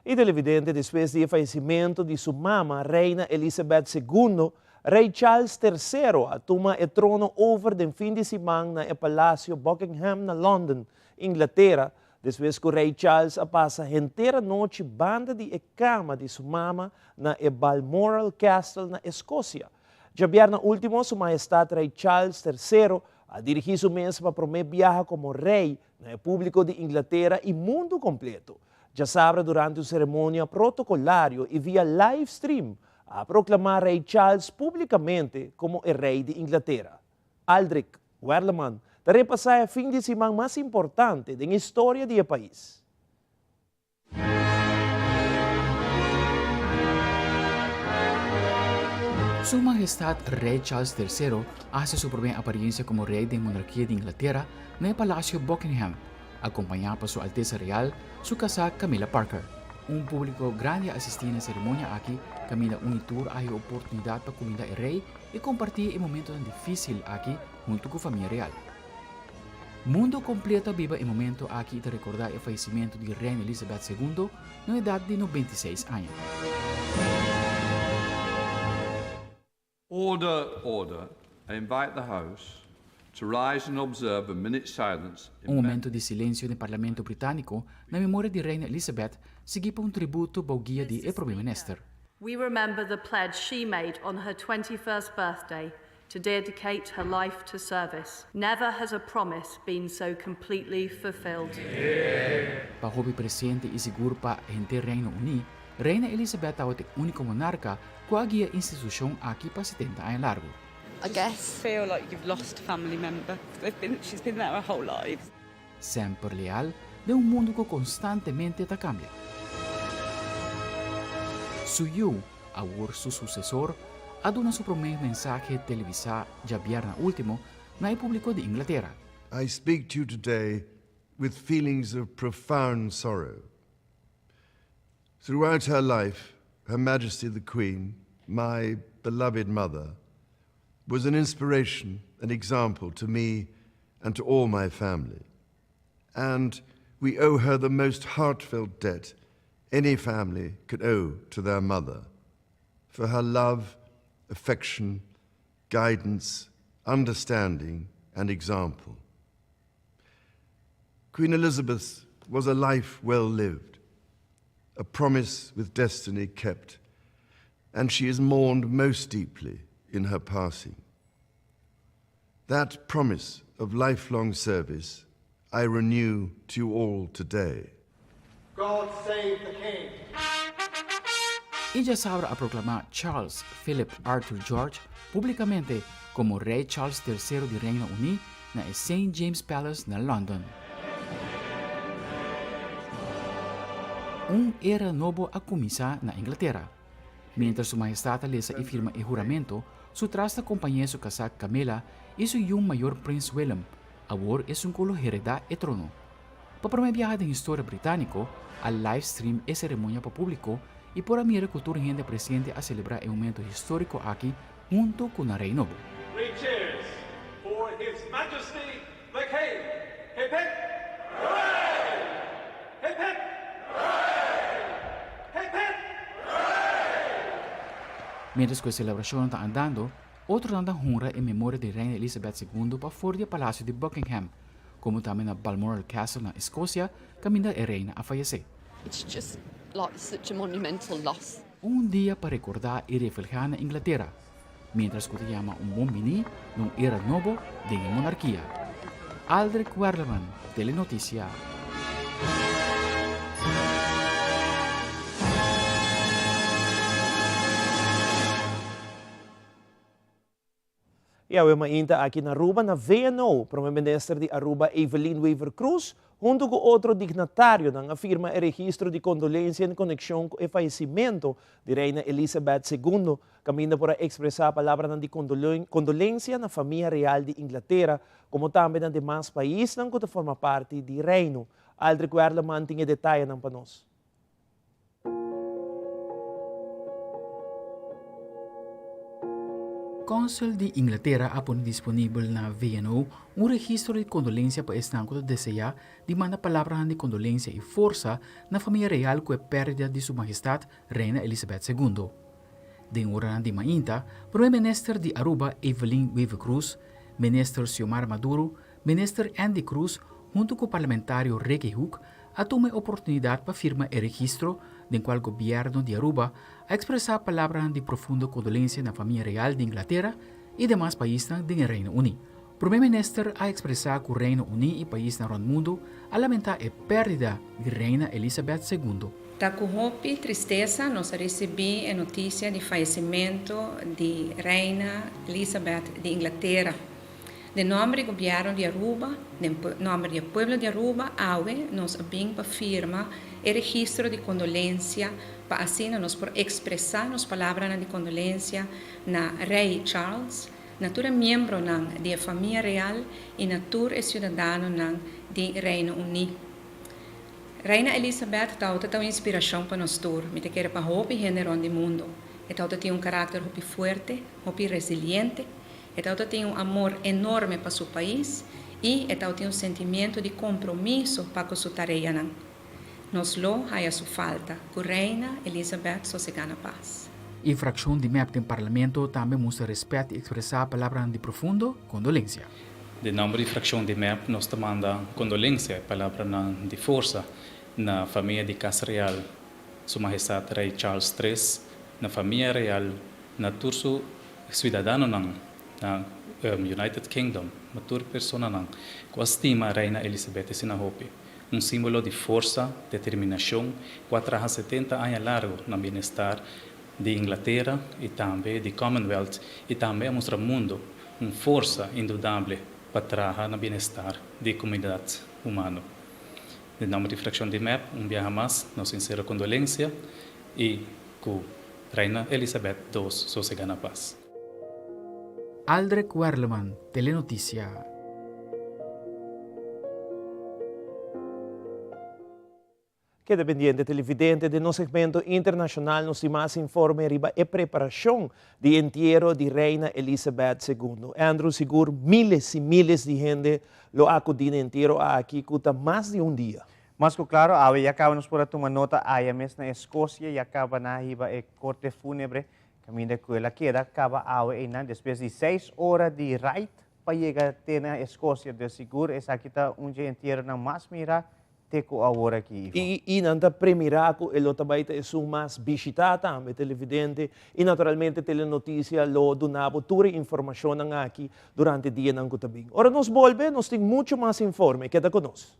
E televidente despues di e fayecimento di su mama, Reina Elizabeth Segundo, Rey Charles Tercero a tuma e trono over den fin di siman na e Palacio Buckingham na London, Inglatera, despues cu Rey Charles a pasa henter anochi banda di e cama di su mama na e Balmoral Castle na Escocia. Djabièrnè último Su Mahestat Rei Charles Tersero a dirigí su mes pa promé biaha komo rei na e públiko di Inglatera i mundu kompleto. Djasabra durante un seremonia protokolario i via live stream a proklamá Rei Charles públikamente komo e rei di Inglatera. Aldrich Werleman ta repasá e fin di siman mas importante den historia di e pais. Su Mahestad Rei Charles Tercero a hasi su promé apariencia komo rei den monarkia di Inglatera na e Palacio Buckingham, akompañá pa Su Altesa Real, su kasá Camilla Parker. Un públiko grandi a asistí na e seremonia aki kaminda un i tur a haña oportunidat pa kumindá e rei i kompartí e momentonan difísil aki huntu ku famia real. Mundo kompleto a biba e momento aki i ta rekordá e fayesimentu di Reina Elizabeth Segundo na un edat di 96 aña. Order, order. I invite the House to rise and observe a minute's silence Un momento di silensio den Parlamento Britániko na memoria di Reina Elizabeth sigui pa un tributo bou guia di e Prome Minister. We remember the pledge she made on her 21st birthday to dedicate her life to service. Never has a promise been so completely fulfilled. Pa hopi presente i sigur pa henter Reino Uní, Reina Elizabeth tabata e úniko monarka ku a guia institushon aki pa setenta aña largu. I guess. Feel like you've lost a family member. They've been, she's been there her whole lives. Semper leal den un mundu ku konstantemente ta kambia. Su yu, awor su susesor, a duna su promé mensahe televisá djabièrnè último na e públiko di Inglatera. I speak to you today with feelings of profound sorrow. Throughout her life, Her Majesty the Queen, my beloved mother, was an inspiration and example to me and to all my family. And we owe her the most heartfelt debt any family could owe to their mother for her love, affection, guidance, understanding, and example. Queen Elizabeth was a life well lived, a promise with destiny kept, and she is mourned most deeply in her passing. That promise of lifelong service I renew to you all today. God save the King! I djasabra a proklamá Charles Philip Arthur George públikamente komo Rei Charles Tersero di Reino Uní na e Saint James Palace na London. Un era nobo a kuminsá na Inglatera. Miéntras Su Mahestat a lesa i firma e huramento, su tras ta kompañ'é su kasá Camilla i su yun mayor Prins Willem, awor esun ku lo heredá e trono. Pa promé biaha den historia britániko, a livestream e seremonia pa públiko i por a mira ku tur hende presente a selebrá e momento históriko aki huntu ku nan rei nobo. Three cheers for His Majesty the King! Hip hip hooray! Hip hip hooray! Hip hip hooray! Miéntras ku e selebrashonnan ta andando, otronan ta honra e memoria di Reina Elizabeth Segundo pafor di e Palasio di Buckingham, komo tambe na Balmoral Castle na Eskosia, kaminda e reina a fayesé. It's just like such a monumental loss. Un dia pa rekordá i reflehá na Inglatera, miéntras ku ta yama un bon biní na un era nobo den e monarkia. Aldrich Werleman, Telenoticia. Y awe mainta aki na Aruba na VNO, Prome Minister di Aruba Evelyn Wever-Croes hunto cu otro dignatarionan a firma e registro di condolencia en conexion cu e fayecimento di Reina Elizabeth Segundo, caminda por a expresa palabranan di condolencia na famia real di Inglatera como tambe na demas paisnan cu ta forma parti di Reino. Aldrich Werleman tin e detayenan pa nos. Kònsùl di Inglatera a pone disponibel na VNO un registro di kondolensia pa esnan ku ta deseá di manda palabranan di kondolensia i forsa na famia real ku e pèrdida di Su Mahestat Reina Elisabeth Segundo. Den oranan di mainta, Prome Minister di Aruba Evelyn Wever-Croes, Minister Xiomara Maduro, Minister Endy Croes huntu ku Parlamentario Ricky Hoek a tuma e oportunidat pa firma e registro den kual gobièrnu di Aruba a ekspresá palabranan di profundo kondolensia na famia real di Inglatera i demas paisnan den e Reino Uní. Prome Minister a ekspresá ku Reino Uní i paisnan rònt mundu a lamentá e pèrdida di Reina Elisabeth Segundo. Ta ku hopi tristesa nos a risibí e notisia di fayesimentu di Reina Elisabeth di Inglatera. Den nomber di Gobierno di Aruba, den nomber di e pueblo di Aruba, awe nos a bin pa firma e registro di condolencia pa asina nos por expresa nos palabranan di condolencia na Rey Charles, na tur e miembronan di e famia real y na tur e ciudadanonan di Reino Uni. Reina Elizabeth tawata ta un inspiracion pa nos tur, mi ta kere pa hopi hende rond di mundo. E tawata tin un caracter hopi fuerte, hopi resiliente. E tawata tin un amor enorme pa su pais i e tawatin un sentimiento di compromiso pa cu su tareanan. Nos lo haya su falta. Cu Reina Elizabeth sosega na paz. E fraccion di mep den Parlamento tambe mustra respet i expresa palabranan di profundo condolencia. Den nomber di fraccion di mep nos ta manda condolencia i palabranan di forsa na famia di Cas Real, Su Mahestad Rey Charles Tres, na famia real, na tur su Siudadanonan na United Kingdom, ma tur personanan ku a stima Reina Elisabeth asina hopi, un simbolo di forsa, determinashon ku a traha setenta aña largu na bienestar di Inglatera i tambe di Commonwealth i tambe a mustra mundu un forsa indudable pa traha na bienestar di komunidat humano. Den nomber di frakshon di mep, un biaha mas nos sinsero kondolensia i ku Reina Elisabeth dos sosega na pas. Aldrich Werleman, Telenoticia. Keda pendiente televidente, den nos segmento internacional nos tin mas informe riba e preparacion di entiero di Reina Elizabeth Segundo. Andrew, sigur miles y miles di hende lo acudi na entiero aki cu ta mas di un dia. Mas cu claro, awe ya caba nos por a tuma nota aya mes na Escocia, ya caba nan a hiba e corte funebre caminda cu el a keda caba awe eynan despues di seis ora di ride pa yega te na Escocia. Dus sigur esaki ta un dje entieronan mas mira te ku awor aki, Ivo. I i nan ta premirá ku e lo ta bai ta esun mas bishitá tambe, televidente, i naturalmente Telenotisia lo duna bo tur e informashonnan aki durante dianan ku ta bin. Ora nos bolbe, nos tin muchu mas informe. Keda ku nos.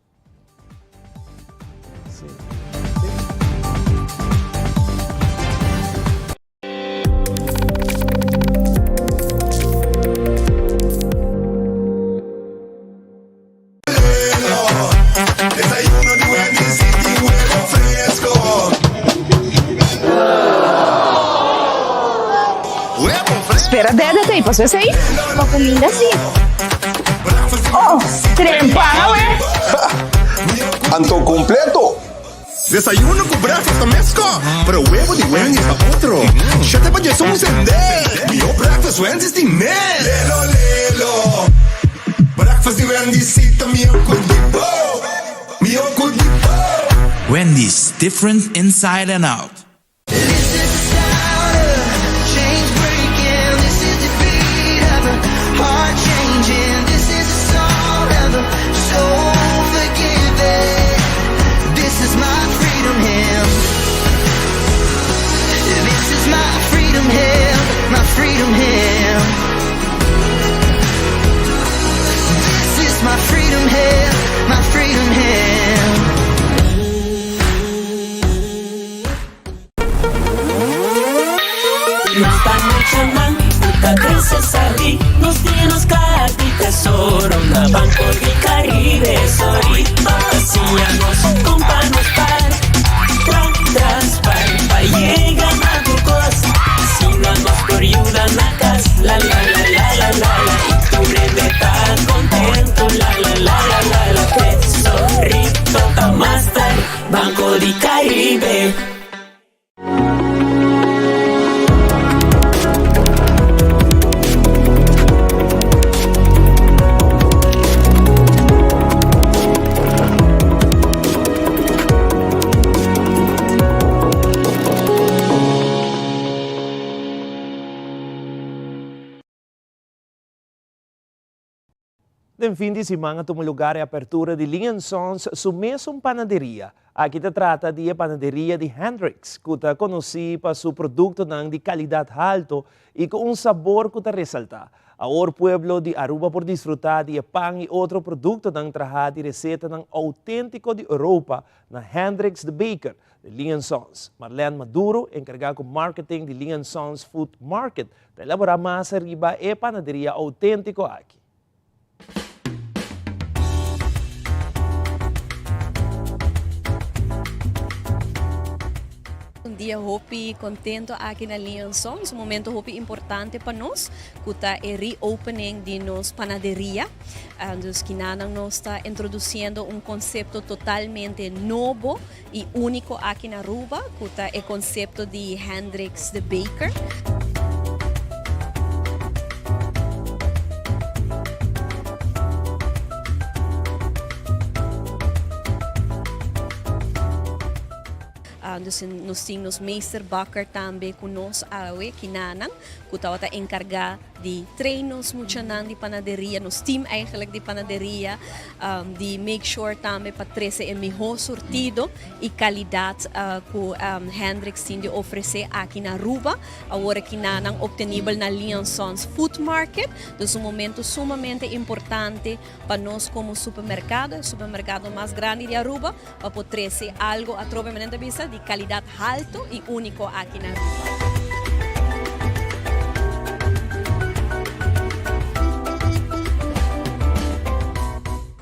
Desayuno di Wendy's y tin huevo fresco. Spera dede ta pasó esei? Pa kuminda si. Oh, trempan awe. Anto completo. Desayuno cu breakfast ta mesco, pero huevo di Wendy's ta otro. Shete pa djesun sende. Mihó breakfast Wendy's tin mes. Lelo lelo. Breakfast di Wendy's si ta mihó cu di bo. Mihó cu di bo. Wendy's, different inside and out. Nos ta muchanan ku ta krese salí Nos tin nos kaha di tesoro na Banco di Caribe Sorry pa siña nos kon pa nos par Tra tras par pa yega na tur kos Asina nos por yuda na kas La la la la la la la I tur hende ta kontento La la la la la la Tesorito ta master Banco di Caribe. Den fin di siman a tuma lugar e apertura di Lee and Sons su mesun panaderia. Aki ta trata di e panaderia di Hendricks, cu ta conoci pa su productonan di calidad halto y cu un sabor cu ta resalta. Awor pueblo di Aruba por disfruta di e pan y otro productonan traha di recetanan autentico di Europa na Hendricks the Baker di Lee and Sons. Marlene Maduro, encarga cu marketing di Lee and Sons Food Market, Ta elaborá mas riba e panaderia outéntiko aki. Un dia hopi contento aki na Lee Sons, un momento hopi importante pa nos, cu ta e reopening di nos panaderia. Dus kinanan nos ta introduciendo un concepto totalmente nobo y unico aki na Aruba, cu ta e concepto di Hendricks the Baker. Dus nos tin nos meester bakker tambe cu nos awe, kinanan, cu tabata encarga di train nos muchanan di panaderia, nos team eigenlijk di panaderia, di make sure tambe pa trece e miho surtido y calidad cu Hendricks tin di ofrece aki na Aruba. Awor aki na nan obtenibel na Lee and Sons Food Market. Dus un momento sumamente importante pa nos como supermercado, e supermercado mas grandi di Aruba, pa por trece algo atrobe manera ta bisa di calidad halto y unico aki na Aruba.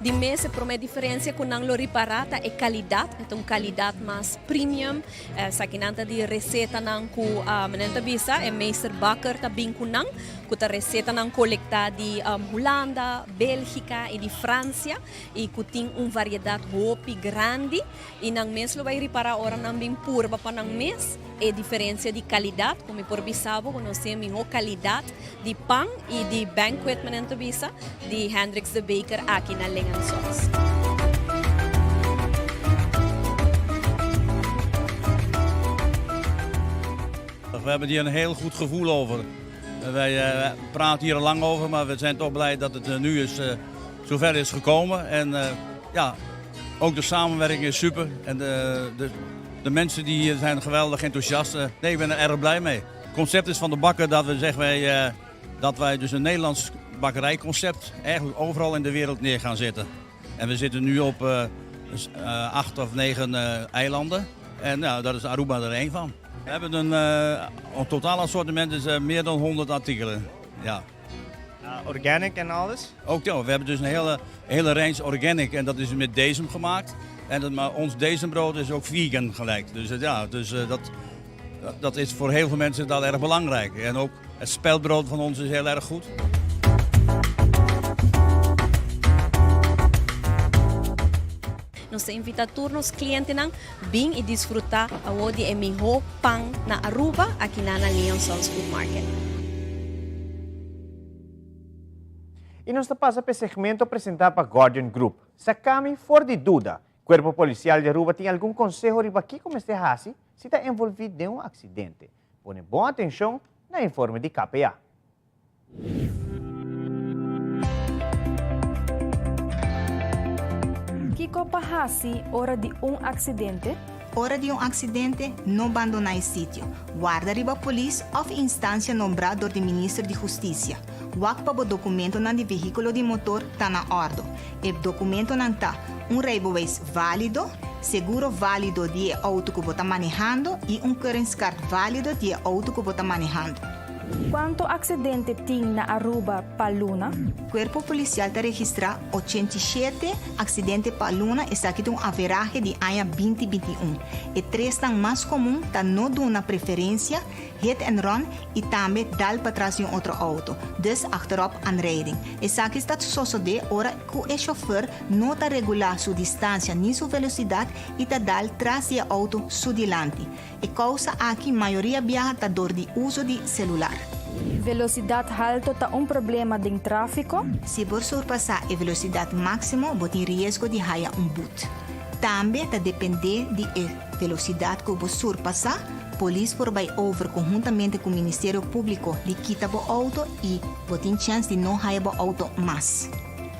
Di mes e prome diferencia cu nan lo ripara ta e calidad, e ta un calidad mas premium, esakinan ta di recetanan cu nan ta bisa e meester bakker ta bin cu nan, cu ta recetanan colecta di Hulanda, Belgica y di Francia y cu tin un variedad hopi grandi y nan mes lo bay ripara ora nan bin purba pa nan mes. E diferencia di calidad, cu mi por bisa bo cu nos tin e miho calidad di pan y di banquet menen ta bisa, di Hendricks de Baker aki na Ling and Sons. We hebben hier een heel goed gevoel over. Wij praten hier al lang over, maar we zijn toch blij dat het nu is, zover is gekomen. En ja, ook de samenwerking is super. En de, de, de mensen die hier zijn geweldig enthousiast. Nee, ik ben er erg blij mee. Het concept is van de bakker dat we zeggen wij, dat wij dus een Nederlands bakkerijconcept eigenlijk overal in de wereld neer gaan zetten. En we zitten nu op 8 of 9 eilanden. En nou, daar is Aruba er één van. We hebben een, een totaal assortiment is meer dan 100 artikelen. Ja. Organic en alles? Ook ja, we hebben dus een hele, hele range organic en dat is met desem gemaakt. En dat, maar ons desembrood is ook vegan gelijk. Dus ja, dus, dat, dat is voor heel veel mensen dat erg belangrijk. En ook het spelbrood van ons is heel erg goed. Nos ta invita tur nos clientenan bin y disfruta awo di e miho pan na Aruba aki na na Leon Sons Food Market. Y nos ta pasa p'e segmento presenta pa Guardian Group. Sacami for di duda, Cuerpo Policial di Aruba tin algun conseho riba kico mester haci si ta envolvi den un accidente. Pone bon atencion na informe di KPA. Kiko pa hasi ora di un aksidente? Ora di un aksidente, no bandoná e sitio. Warda riba polis òf instansia nombrá dor di Minister di Hustisia. Wak pa bo dokumentonan di vehíkulo di motor ta na òrdu. E dokumentonan ta, un rijbewijs válido, seguro válido di e outo ku bo ta manehando i un keuringskaart válido di e outo ku bo ta manehando. Cuanto accidente tin na Aruba pa luna? Cuerpo Policial ta registra 87 accidente pa luna, esaki ta un averahe di aña 2021. E tresnan mas comun ta no duna preferencia, hit and run y tambe dal patras di un otro auto, dus achterop aanrijding. Esaki ta sosode ora cu e chofer no ta regula su distancia ni su velocidad y ta dal tras di e auto su dilanti. E kousa aki mayoria biaha ta dor di uso di selular. Velosidat halto ta un problema den tráfiko? Si bo surpasá e velosidat máksimo bo tin riesgo di haya un but. Tambe ta dependé di e velosidat ku bo surpasá, polis por bai over konhuntamente ku Ministerio Públiko di kita bo outo i bo tin chèns di no haya bo outo mas.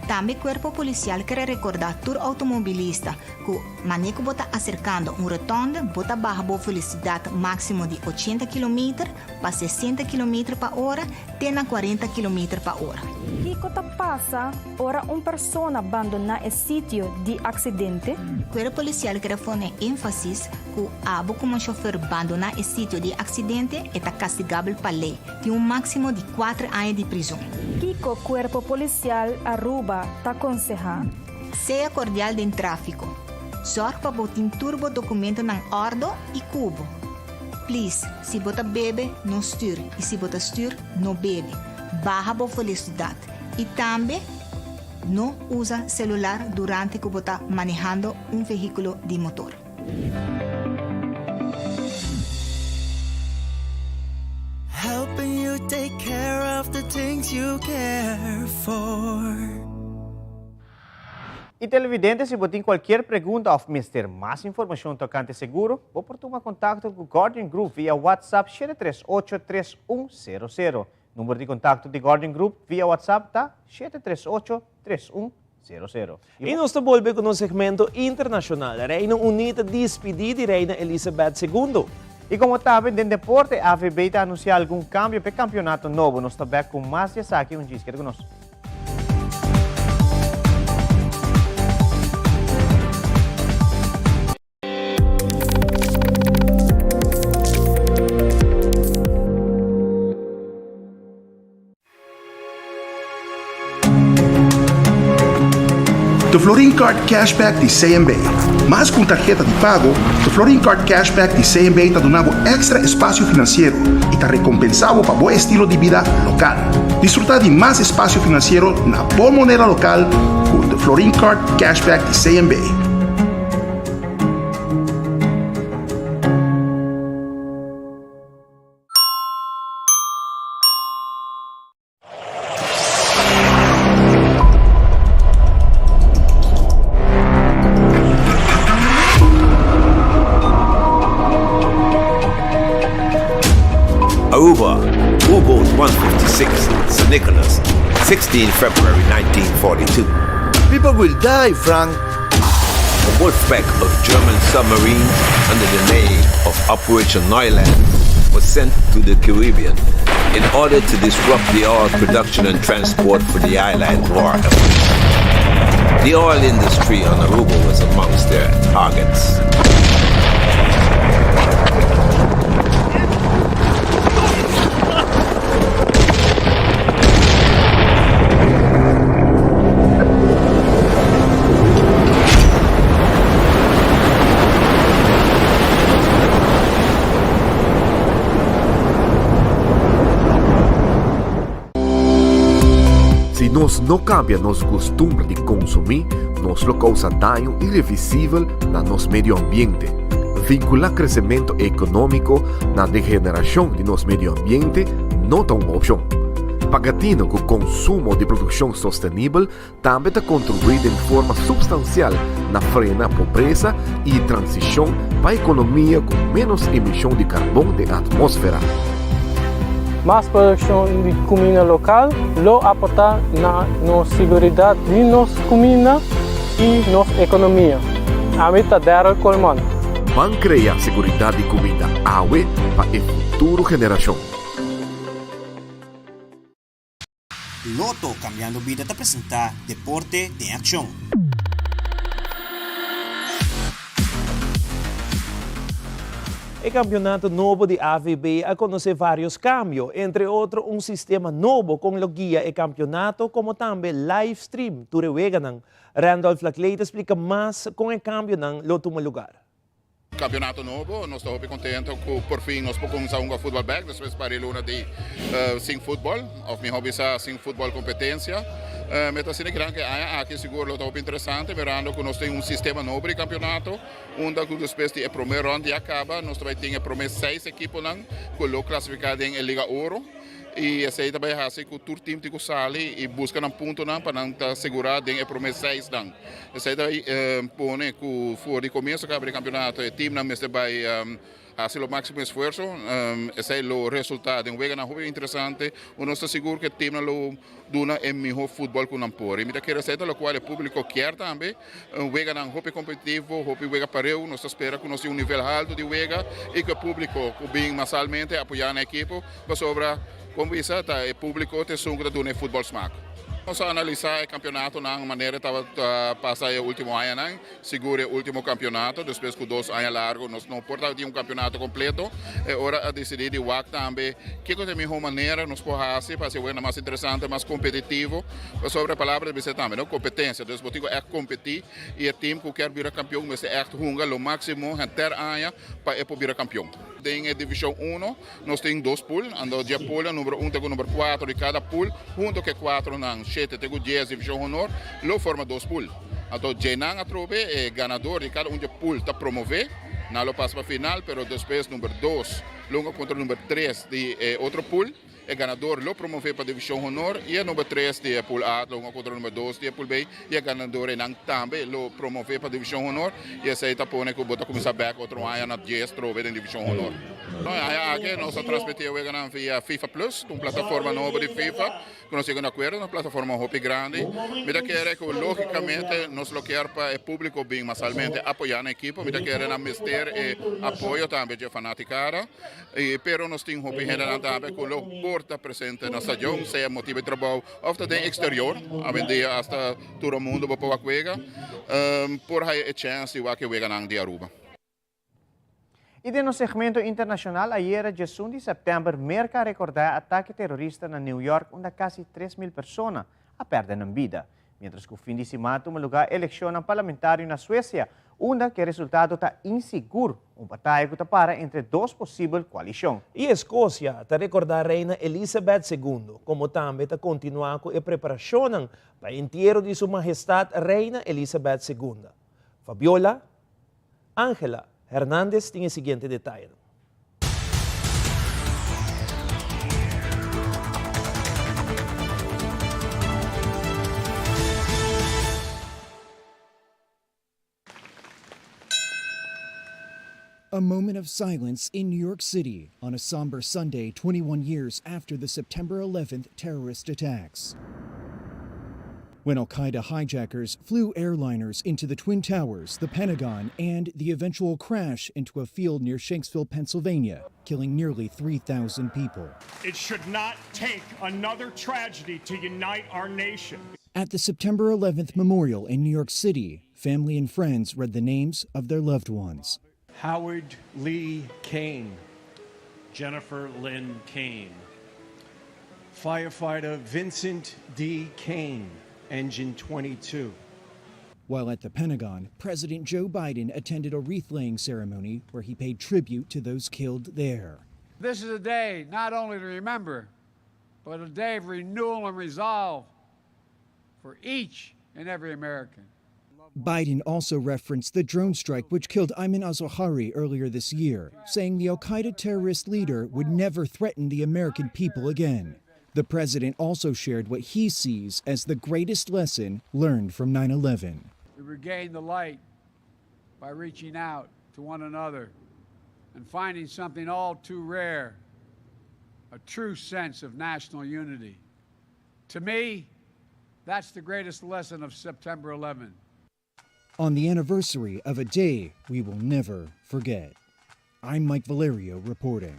Tambe Kuerpo Polisial kere rekordá tur outomobilista ku Mane ku bo ta aserkando un rotonde, bo ta baha bo velosidat máksimo di ochenta kilometer pa sesenta kilometer pa ora te na kuarenta kilometer pa ora. Kiko ta pasa ora un persona bandoná e sitio di aksidente? Kuerpo Polisial kere pone énfasis ku abo komo shofèr bandoná e sitio di aksidente e ta kastigabel pa lei, tin un máksimo di kuater aña di prizon. Kiko Kuerpo Polisial Aruba ta konsehá? Sea kordial den tráfiko. Zòrg pa bo tin tur bo dokumentonan òrdo i ku bo. Please, si bo ta bebe, no stür i si bo ta stür, no bebe. Baha bo velosidat. I tambe, no usa selular durante ku bo ta manehando un vehíkulo di motor. Helping you take care of the things you care for. Y televidente si bo tin cualkier pregunta of mester mas informacion tocante seguro, bo por tuma contacto cu Guardian Group via WhatsApp 738 3100. Number di contacto di Guardian Group via WhatsApp ta 738 3100. Y nos ta bolbe cu nos segmento internacional. Reino Uni ta dispidi di Reina Elizabeth Segundo. Y como tambe den deporte, AVB ta anuncia algun cambio p'e campeonato nobo. Nos ta bek cu mas di esaki un djis. Keda cu nos. The. Florin Card Cashback di CMB. Mas ku un tarheta di pago, The Florin Card Cashback di CMB ta duna bo èkstra espasio finansiero i ta rekompensá bo pa bo estilo di bida lokal. Disfrutá di mas espasio finansiero na bo moneda lokal ku The Florin Card Cashback di CMB. Aruba, U-Boat 156, St. Nicholas, 16 February 1942. People will die, Frank. A wolf pack of German submarines under the name of Operation Neuland was sent to the Caribbean in order to disrupt the oil production and transport for the island war efforts. The oil industry on Aruba was amongst their targets. Si nos no kambia nos kustumber di konsumí, nos lo kousa daño irevisibel na nos medio ambiente. Vinkulá kresementu ekonómiko na degenerashon di nos medio ambiente no ta un opshon. Paga tino ku konsumo di produkshon sostenibel tambe ta kontribuí den forma supstansial na frena pobresa i transishon pa ekonomia ku ménos emishon di karbon den atmósfera. Mas produkshon di kuminda lokal lo aportá na nos siguridat di nos kuminda i nos ekonomia. Ami ta Darryl Colman. Ban krea siguridat di kuminda awe pa e futuro generashon. Lotto Cambiando Bida ta presenta Deporte den Accion. E campeonato nobo di AVB a conoce varios cambio, entre otro un sistema nobo con lo guia e campeonato como tambe live stream tur e weganan. Randolph Laclay ta splica mas con e cambionan lo tuma lugar. Campeonato nobo, nos ta hopi contento cu por fin nos por cuminsa hunga futbol bek despues di pari luna di sin futbol of miho bisa sin futbol competencia. Mi ta sinti gran cu e aña aki sigur lo ta hopi interesante mirando cu nos tin un sistema nobo di campeonato unda cu despues di e prome rond ya caba nos ta bay tin e prome seis ekiponan cu lo clasifica den e Liga Oro. I esei ta bai hasi ku tur tim tin ku sali i buska nan puntonan pa nan ta segurá den e promé seisnan. Esei ta bai pone ku for di komienso kaba di kampionato e timnan mester bai hasi lo máksimo esfuerso. Esei lo resultá den weganan hopi interesante unda nos ta sigur ku e timnan lo duna e mihó futbòl ku nan por. I mi ta kere esei ta lokual e públiko kier tambe. Weganan hopi kompetitivo, hopi wega pareu. Nos ta spera ku nos tin un nivel haltu di wega i ku e públiko ku bin masalmente apoyá nan ekipo pasobra kon bisa ta e públiko ta esun ku ta duna e futbòl smak. Nos a analisá e kampionatonan manera e tabata pasa e último añanan. Sigur e ultimo campeonato, despues cu dos aña largo nos no por tabatin un campeonato completo, e ora a dicidi di wak tambe kico ta e miho manera nos por haci pa haci wega mas interesante, mas competitivo, pasobra e palabra ta bisa tambe no, competencia, dus bo tin cu echt competi y e team cu kier bira campeon mester echt hunga lo maximo henter aña pa e por bira campeon. Den e division uno nos tin dos pool, anto dje poolnan numero un te cu numero cuatro di cada pool hunto cu e cuatronan shete te cu dies division honor lo forma dos pool. Anto djenan atrobe e ganador di kada un dje pool ta promove, nan lo pasa pa final, pero despues number dos lo hunga kontra number tres di e otro pool, e ganador lo promove pa division honor y e number tres di e pool A lo hunga kontra number dos di e pool B y e ganador einan tambe lo promove pa division honor y esei ta pone ku bo ta kuminsa bek otro aña na djes trobe den division honor. Aña aki nos a transmiti e weganan via FIFA Plus, un plataforma nobo di FIFA. Ku nos yega un akuerdo na un plataforma hopi grandi. Mi ta kere ku logikamente nos lo kier pa e públiko bin masalmente apoyá nan ekipo. Mi ta kere nan mester e apoyo tambe dje fanatikada. I pero nos tin hopi hendenan tambe ku lo por ta presente na stadion, sea motibu di trabou òf ta den eksterior. Awendia asta tur mundu bo por wak wega, por haya e chèns di wak e weganan di Aruba. I den nos segmento internashonal ayera djesun di sèptèmber Merka a rekordá e atake terorista na New York unda kasi 3000 persona a pèrdè nan bida. Mientras cu fin di siman a tuma lugar eleccionnan parlamentario na Suecia, unda cu e resultado ta insigur, un bataya cu ta para entre dos posibel coalicion. Y Escocia ta recorda Reina Elizabeth Segundo, como tambe ta continua cu e preparacionnan pa entiero di Su Mahestad Reina Elizabeth Segunda. Fabiola Angela Hernandez tin e siguiente detayenan. A moment of silence in New York City on a somber Sunday 21 years after the September 11th terrorist attacks. When Al Qaeda hijackers flew airliners into the Twin Towers, the Pentagon, and the eventual crash into a field near Shanksville, Pennsylvania, killing nearly 3,000 people. It should not take another tragedy to unite our nation. At the September 11th memorial in New York City, family and friends read the names of their loved ones. Howard Lee Kane, Jennifer Lynn Kane, firefighter Vincent D. Kane, Engine 22. While at the Pentagon, President Joe Biden attended a wreath laying ceremony where he paid tribute to those killed there. This is a day not only to remember, but a day of renewal and resolve for each and every American. Biden also referenced the drone strike which killed Ayman al Zawahiri earlier this year, saying the Al Qaeda terrorist leader would never threaten the American people again. The president also shared what he sees as the greatest lesson learned from 9 11. We regain the light by reaching out to one another and finding something all too rare a true sense of national unity. To me, that's the greatest lesson of September 11. On the anniversary of a day we will never forget. I'm Mike Valerio reporting.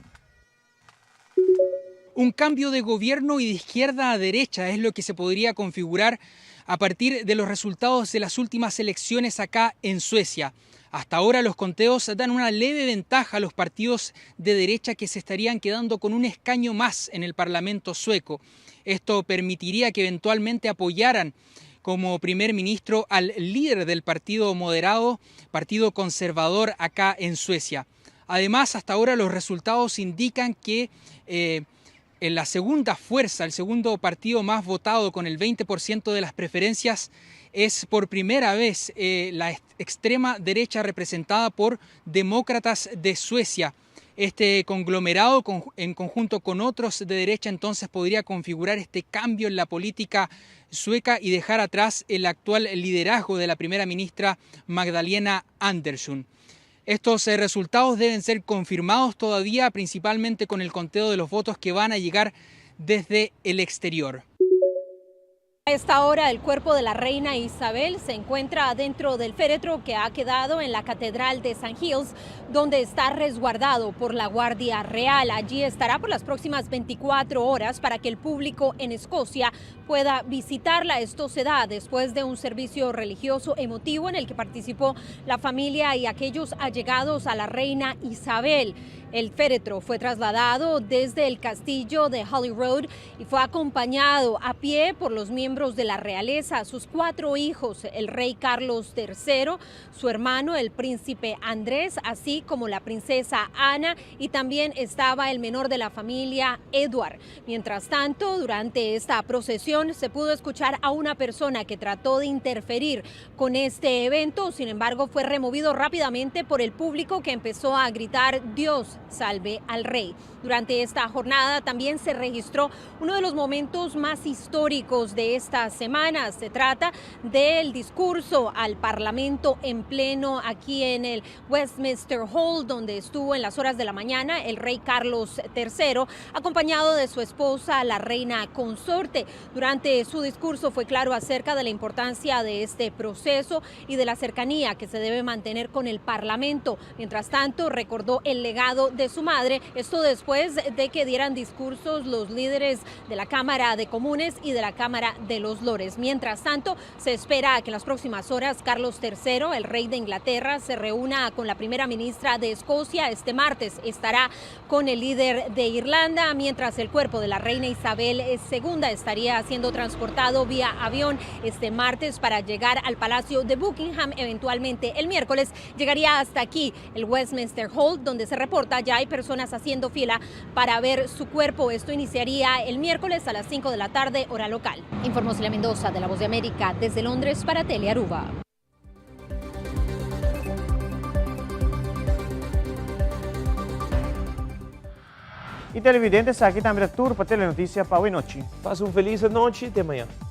Un cambio de gobierno y de izquierda a derecha es lo que se podría configurar a partir de los resultados de las últimas elecciones acá en Suecia. Hasta ahora los conteos dan una leve ventaja a los partidos de derecha que se estarían quedando con un escaño más en el Parlamento sueco. Esto permitiría que eventualmente apoyaran como primer ministro al líder del partido moderado, partido conservador acá en Suecia. Además, hasta ahora los resultados indican que eh, en la segunda fuerza, el segundo partido más votado con el 20% de las preferencias, es por primera vez eh, la extrema derecha representada por demócratas de Suecia. Este conglomerado en conjunto con otros de derecha entonces podría configurar este cambio en la política sueca y dejar atrás el actual liderazgo de la primera ministra Magdalena Andersson. Estos eh, resultados deben ser confirmados todavía, principalmente con el conteo de los votos que van a llegar desde el exterior. A esta hora el cuerpo de la reina Isabel se encuentra dentro del féretro que ha quedado en la Catedral de San Giles, donde está resguardado por la Guardia Real. Allí estará por las próximas 24 horas para que el público en Escocia pueda visitarla. Esto se da después de un servicio religioso emotivo en el que participó la familia y aquellos allegados a la reina Isabel. El féretro fue trasladado desde el castillo de Holyrood y fue acompañado a pie por los miembros de la realeza, sus cuatro hijos, el rey Carlos III, su hermano el príncipe Andrés, así como la princesa Ana y también estaba el menor de la familia, Edward. Mientras tanto, durante esta procesión se pudo escuchar a una persona que trató de interferir con este evento, sin embargo fue removido rápidamente por el público que empezó a gritar Dios salve al rey. Durante esta jornada también se registró uno de los momentos más históricos de esta semana. Se trata del discurso al Parlamento en pleno aquí en el Westminster Hall, donde estuvo en las horas de la mañana el rey Carlos III, acompañado de su esposa, la reina consorte. Durante su discurso fue claro acerca de la importancia de este proceso y de la cercanía que se debe mantener con el Parlamento. Mientras tanto, recordó el legado de su madre. Esto después de que dieran discursos los líderes de la Cámara de Comunes y de la Cámara de los Lores. Mientras tanto, se espera que en las próximas horas Carlos III, el rey de Inglaterra, se reúna con la primera ministra de Escocia. Este martes estará con el líder de Irlanda, mientras el cuerpo de la reina Isabel II estaría siendo transportado vía avión este martes para llegar al Palacio de Buckingham. Eventualmente el miércoles llegaría hasta aquí, el Westminster Hall, donde se reporta ya hay personas haciendo fila para ver su cuerpo. Esto iniciaría el miércoles a las 5 de la tarde, hora local. Informó Celia Mendoza de La Voz de América desde Londres para Telearuba. Y televidente, esaki tambe ta tur pa Telenoticia pa awe nochi. Pasa un feliz anochi, te mañana.